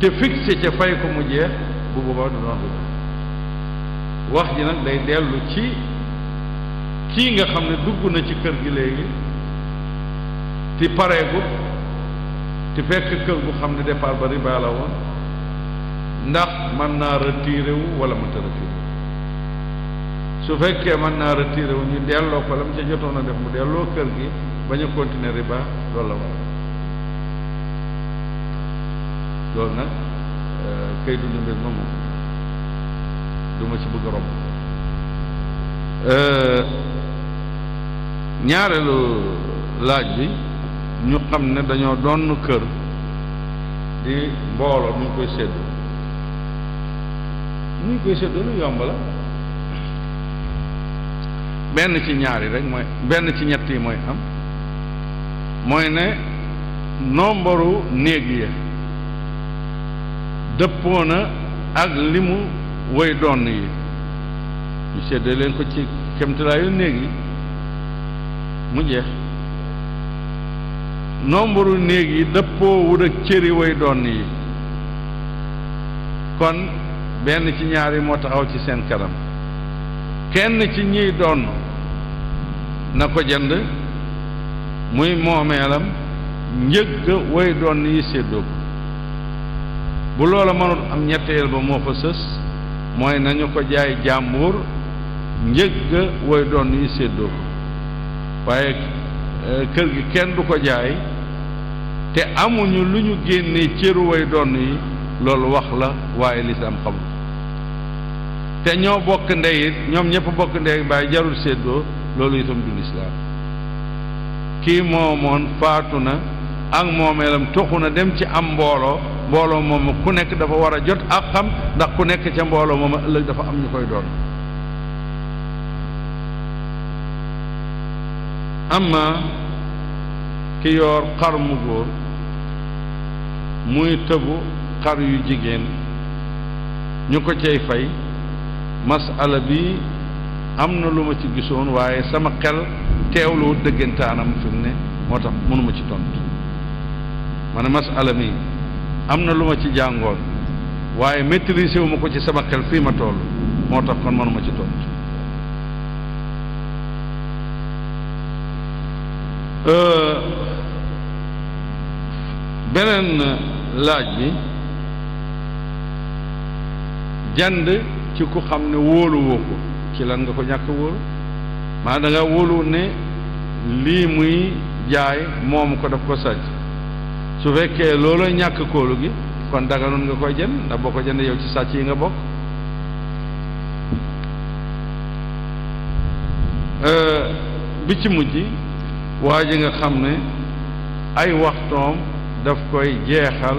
te fixé ca fay ko mu jeex bu boobaa du doon riba wax ji nag day dellu ci kii nga xam ne dugg na ci kër gi léegi ti pareegut ti fekk kër gu xam ne départ ba riba la woon ndax mën naa retiré wu wala mënta retiré su fekkee mën naa retiré wu ñu delloo ko la mu ca jotoon a def mu delloo kër gi bañ a continuer riba loolu la war loolu nag kay dund mbir ma moom du ma ci bëgg a romb ñaareelu laaj bi ñu xam ne dañoo doon kër di mbooloo nu ñu koy séddoo nu ñu koy séddoo lu yomb la benn ci ñaari rek mooy benn ci ñett yi mooy am mooy ne nombaru néeg yi dëppoo na ak limu woy doon yi ñu séddoo leen ko ci kemtalaayu néeg yi mu jeex nombre néeg yi dëppoo wut ak cëri way doon yi kon benn ci ñaari moo taxaw ci seen kanam kenn ci ñiy doon na ko jënd muy moomeelam njëgg way doon yi séddoo ko bu loola mënut am ñetteel ba moo fa sës mooy nañu ko jaay jàmbur njëgg way doon yi séddoo ko waaye kër gi kenn du ko jaay te amuñu lu ñu génnee cëru way doon yi loolu wax la waaye lislaam xamul te ñoo bokk ndey it ñoom ñëpp bokk ndey baay jarul séddoo loolu itam du lislaam kii moomoon faatu na ak moomeelam toxu na dem ci am mbooloo moom ku nekk dafa war a jot ak xam ndax ku nekk ca mbooloo moom ëllëg dafa am ñu koy doon amma ki yor xar mu góor muy tëbu xar yu jigéen ñu ko cay fay masala bi am na lu ma ci gisoon waaye sama xel teewlu dëggantaanam fi mu ne moo tax mënuma ci tontu ma ne masala mi am na lu ma ci jàngoon waaye maîtrisé wu ma ko ci sama xel fii ma toll moo tax kon mënuma ci tontu beneen laaj bi jand ci ku xam ne wóoluwoo ko ci lan nga ko ñàkk wóolu maa da nga wóolu ne lii muy jaay moomu ko daf ko sàcc su fekkee loolu ñàkk kóolu gi kon daganoon nga koy jënd ndax boo ko jënd yow ci sàcc yi nga bokk bi ci mujj waa ji nga xam ne ay waxtoom daf koy jeexal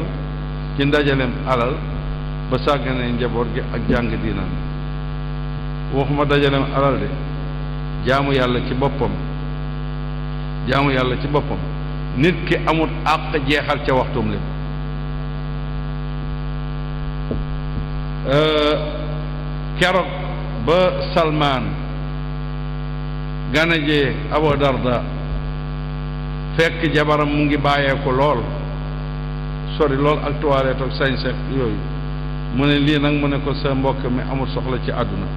ci ndajalem alal ba sàgganee njaboot gi ak jàng diinam waxuma dajalem alal de jaamu yàlla ci boppam nit ki amut àq jeexal ca waxtum lépp keroog ba Salmaan ganajee Abu Darda fekk jabaram mu ngi bàyyeeku lool sori lool ak toilette ak sañse yooyu mu ne lii nag mu ne ko sa mbokk mi amul soxla ci àdduna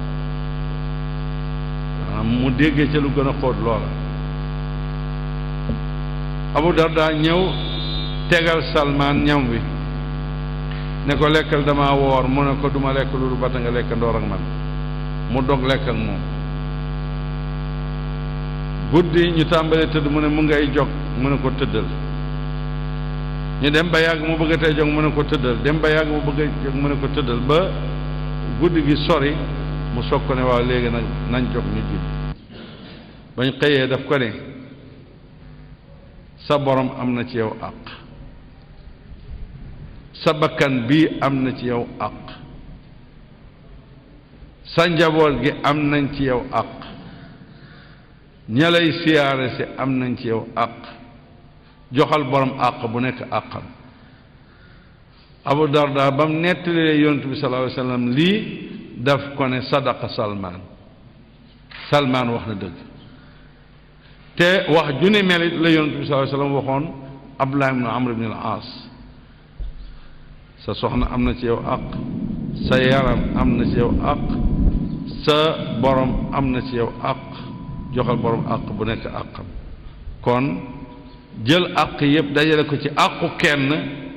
mu déggee ca lu gën a xóot loola Abu Darda ñëw tegal Salmaan ñam wi ne ko lekkal dama woor mu ne ko duma lekk lu bata nga lekk ndoor ak man mu dog lekk ak moom guddi ñu tàmbalee tëdd mu ne mu ngay jog mu ne ko tëddal ñu dem ba yàgg mu bëgg a tey jog mu ne ko tëddal dem ba yàgg mu bëgg a jog mu ne ko tëddal ba guddi gi sori mu soog ko ne waaw léegi nag nañ jog ñu julli bañ xëyee daf ko ne sa borom am na ci yow àq sa bakkan bii am na ci yow àq sa njaboot gi am nañ ci yow àq ña lay siyaare si am nañ ci yow àq joxal borom àq bu nekk àqam. Abu Darda ba mu nettalee yonent bi sallallahu alayhi wa sallam lii daf ko ne sadaqa Salmaan wax na dëgg te wax ju ne melit la yonent bi sallallahu alayhi wa sallam waxoon Abdullah ibn Amr ibn al-As sa soxna am na ci yow àq sa yaram am na ci yow àq sa borom am na ci yow àq joxal borom àq bu nekk àqam. kon jël àq yëpp dajale ko ci àqu kenn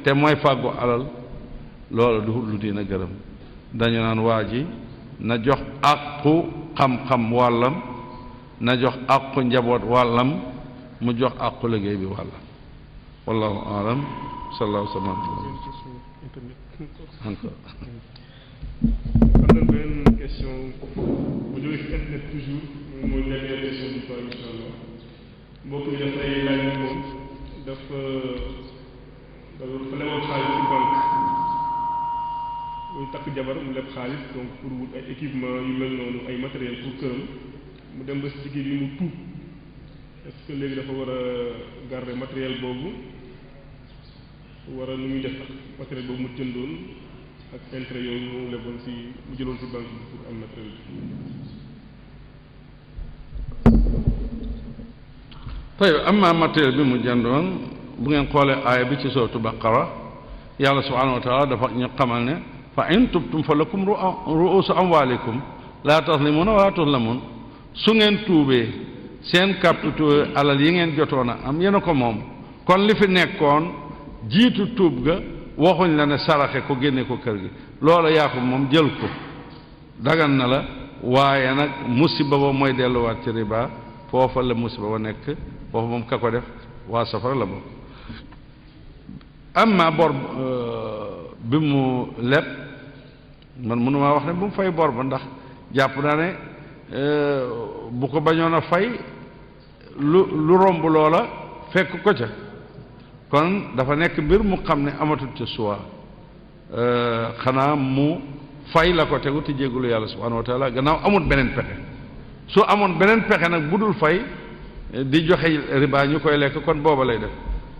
te mooy fàggu alal loolu du lu dina gërëm. dañu naan waa ji na jox àqu xam-xam wàllam na jox àqu njaboot wàllam mu jox àqu liggéey bi wàllam. wallahu alam sallallahu alayhi wa sallam. encore. am na benn question bu jógee ci internet toujours mooy dernière question du soir incha allah mbokk mi dafay laaj ni moom dafa leboon xaalis ci banque muy takk jabar mu leb xaalis donc pour wut ay équipement yu mel noonu ay matériel pour këram mu dem ba si liggéey bi mu tuub est-ce que léegi dafa war a garder matériel boobu war a nu muy def ak matériel boobu mu jëndoon ak intérêt yooyu mu leboon si mu jëloon si banque bi pour am matériel bi. tey amma matériel bi mu jëndoon bu ngeen xoolee aaya bi ci sootu Baqara yàlla subhanahu wa taala dafa ñu xamal ne fa in tubtum fa lakum ru'usu amwalikum laa tazlimuna wala tuzlamun su ngeen tuubee seen kaptu alal yi ngeen jotoon a am yéen a ko moom kon li fi nekkoon jiitu tuub ga waxuñ la ne saraxe ko génne ko kër gi loola yaa ko moom jël ko dagan na la waaye nag musiba ba mooy delluwaat ci riba foofa la musiba ba nekk foofa moom ka ko def waa safara la bokk. amma bor bi mu leb man mënumaa wax ne bu mu fay bor ba ndax jàpp naa ne bu ko bañoon a fay lu romb loola fekk ko ca kon dafa nekk mbir mu xam ne amatul ca suwa xanaa mu fay la ko tegu te jéggulu yàlla subhanahu wa taala gannaaw amul beneen pexe su amoon beneen pexe nag bu dul fay di joxe riba ñu koy lekk kon booba lay def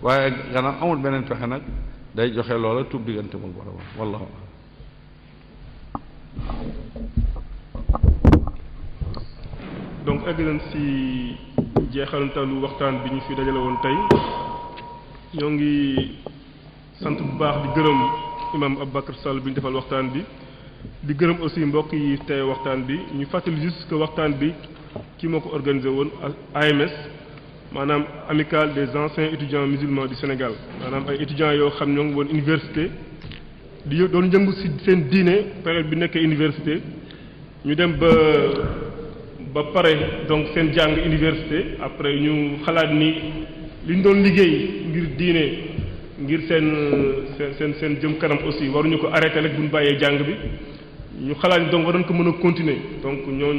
waaye gannaaw amul beneen pexe nag day joxe loola tuub diggante mu borom wallahu donc egg nañ si jeexalantalu waxtaan bi ñu fi dajale woon tey ñoo ngi sant bu baax di gërëm imam Aboubacar Sall bi ñu defal waxtaan bi di gërëm aussi mbokk yi tey waxtaan bi ñu fàttali juste que waxtaan bi ki moo ko organisé woon AMS maanaam amicale des anciens étudiants musulmans du Sénégal maanaam ay étudiants yoo xam ñoo ngi woon université di doon yëngu ci seen diine période bi nekkee université ñu dem ba pare donc seen jàng université après ñu xalaat ni li ñu doon liggéey ngir diine ngir seen jëm kanam aussi waruñu ko arrêté rek bu ñu bàyyee jàng bi ñu xalaat ni donc war nañ ko mën a continuer donc ñoo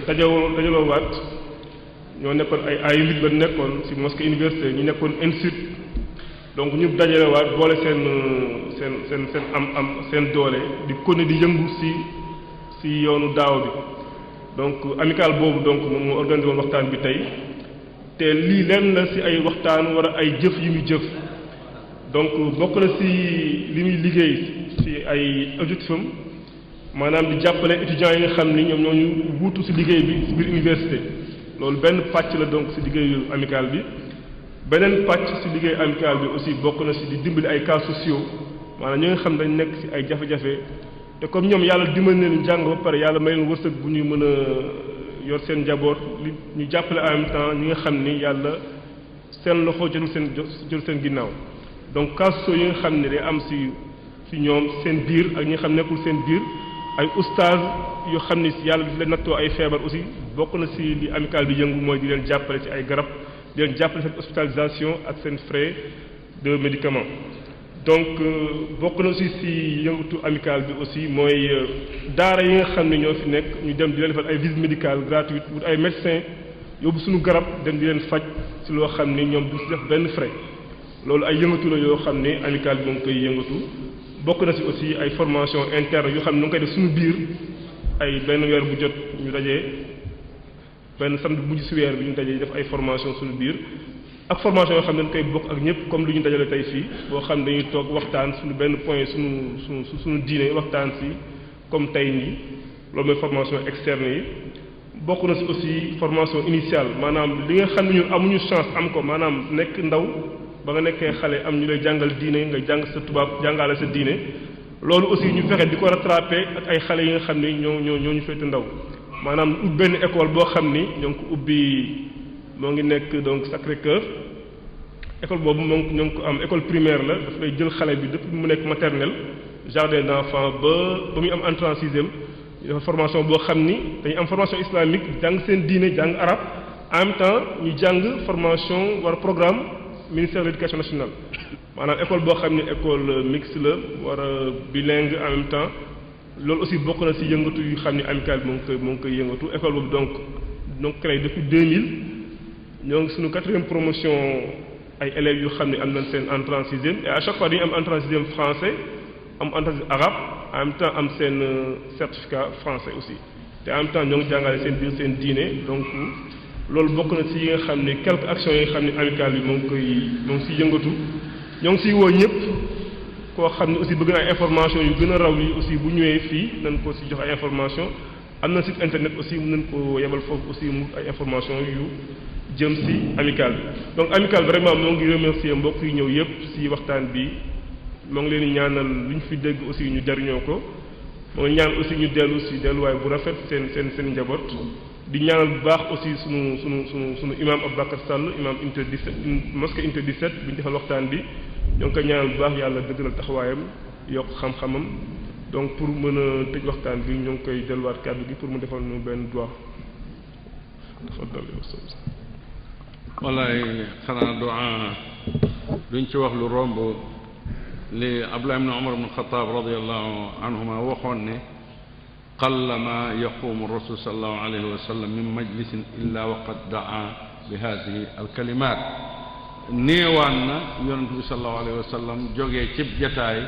dajaloo waat ñoo nekkoon ay nit ba nekkoon ci mosquée université ñu nekkoon institut donc ñu dajalewaat boole seen am seen doole di continuer di yëngu ci yoonu daaw bi donc amical boobu donc moom moo organisé woon waxtaan bi tey te lii lenn la ci ay waxtaan wala ay jëf yi muy jëf donc bokk na ci li muy liggéey ci ay objectif am maanaam di jàppale étudiants yi nga xam ni ñoom ñoo ñu wuutu ci liggéey bi ci biir université loolu benn pàcc la donc ci liggéeyu amical bi beneen pàcc ci liggéeyu amical bi aussi bokk na ci di dimbali ay cas sociaux maanaam ñi nga xam dañ nekk ci ay jafe-jafe te comme ñoom yàlla dimbali leen jàng ba pare yàlla may leen wërsëg bu ñuy mën a yor seen njaboot li ñu jàppale en même temps ñi nga xam ni yàlla seen loxo jël seen ginnaaw donc cas sociaux yi nga xam ne day am ci ñoom seen biir ak ñi nga xam nekkul seen biir ay oustaz yoo xam ni yàlla di leen nattoo ay feebar aussi bokk na ci li amical bi yëngu mooy di leen jàppale ci ay garab di leen jàppale seen hospitalisation ak seen frais de médicaments donc bokk na aussi ci yëngatu amical bi aussi mooy daara yi nga xam ne ñoo fi nekk ñu dem di leen defal ay visite médicale gratuite wut ay médecins yóbbu suñu garab dem di leen faj ci loo xam ni ñoom du ci def benn frais loolu ay yëngatu la yoo xam ne amical bi moom koy yëngatu bokk na ci aussi ay formation interne yoo xam ne ñu ngi koy def suñu biir ay benn weer bu jot ñu dajee benn samedi bu mujj ci weer bi ñu dajee def ay formation suñu biir ak formation yoo xam ne dañ koy bokk ak ñëpp comme lu ñu dajale tey fii boo xam ne dañuy toog waxtaan suñu benn point suñu diine waxtaan si comme tey nii loolu mooy formation externe yi. bokk na si aussi formation initiale maanaam li nga xam ne ñun amuñu chance am ko maanaam nekk ndaw ba nga nekkee xale am ñu lay jàngal diine nga jàng sa tubaab jàngale sa diine loolu aussi ñu fexe di ko rattraper ak ay xale yi nga xam ni ñoo ñu féete ndaw maanaam ubbi benn école boo xam ni ñoo ngi ko ubbi moo ngi nekk donc Sacré-Cœur école boobu ñoo ngi ko am école primaire la daf lay jël xale bi depuis mu nekk maternelle jardin d'enfants ba muy am entrée en sixième dafa formation boo xam ni dañu am formation islamique jàng seen diine jàng arabe en même temps ñu jàng formation war programme ministère de l'éducation nationale maanaam école boo xam ni école mixte la war a bilingue en même temps loolu aussi bokk na ci yëngatu yu xam ni amicale bi moo ngi koy yëngatu école boobu donc créé depuis 2000 ñoo ngi suñu 4e promotion ay élèves yu xam ni am nañ seen entrée en sixième et à chaque fois dañuy am entrée en sixième français am entrée en arabe en même temps am seen certificat français aussi te en même temps ñoo ngi jàngale seen biir seen diine donc loolu bokk na ci yi nga xam ne quelques actions yi nga xam ne amicale bi moo ngi ciy yëngatu ñoo ngi ciy woo ñëpp koo xam ne aussi bëgg na ay information yu gën a raw yi aussi bu ñëwee fii nañ ko ci jox ay information am na site internet aussi mën nañ ko yebal foofu aussi mu ay information yu jëm ci amicale bi donc amicale vraiment moo ngi remercier mbokk yi ñëw yëpp ci waxtaan bi moo ngi leen di ñaanal lu ñu fi dégg aussi ñu jariñoo ko moo ngi ñaan aussi ñu dellu ci delluwaay bu rafet seen njaboot di ñaanal bu baax aussi sunu imam Aboubacar Sall imam unité 17 mosquée unité 17 bi ñu defal waxtaan bi ñoo ngi koy ñaanal bu baax yàlla dëgëral taxawaayam yokk xam-xamam donc pour mën a tëj waxtaan bi ñoo ngi koy delluwaat kàddu gi pour mu defal ñu benn doigt dafa dolli wallaay xanaa du'a duñ ci wax lu romb li Abdullah ibn Umar ibn Khattab radiyallahu anhuma waxoon ne qallama yaqumu rasul sallallahu alayhi wa sallam min majlisin illa waqad daa bi hadihi alkalimat néewaan na yonent bi sallallahu alayhi wa sallam jógee cib jataay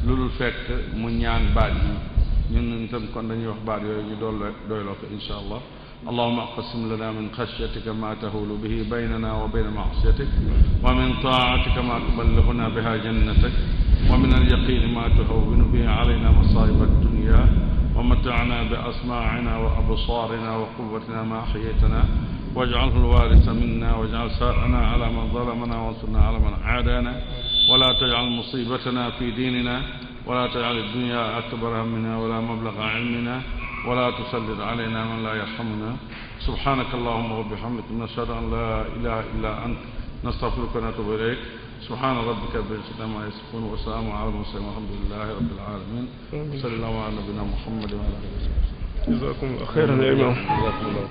lu dul fekk mu ñaan baat yi ñun itam kon dañuy wax baat yooyu ñu doyloo ko insha allah اللهم اقسم لنا من خشيتك ما تهول به بيننا وبين معصيتك ومن طاعتك ما تبلغنا بها جنتك ومن اليقين ما تهون به علينا مصائب الدنيا ومتعنا بأسماعنا وأبصارنا وقوتنا ما أحييتنا واجعله الوارث منا واجعل ثأرنا على من ظلمنا وانصرنا على من عادانا ولا تجعل مصيبتنا في ديننا ولا تجعل الدنيا أكبر همنا ولا مبلغ علمنا ولا تسلط علينا من لا يرحمنا سبحانك اللهم وبحمدك نشهد أن لا إله إلا أنت نستغفرك ونتوب إليك سبحان ربك رب العزة عما يصفون وسلام على المرسلين والحمد لله رب العالمين صلى الله على نبينا محمد وعلى آله وصحبه جزاكم الله خيرا يا إمام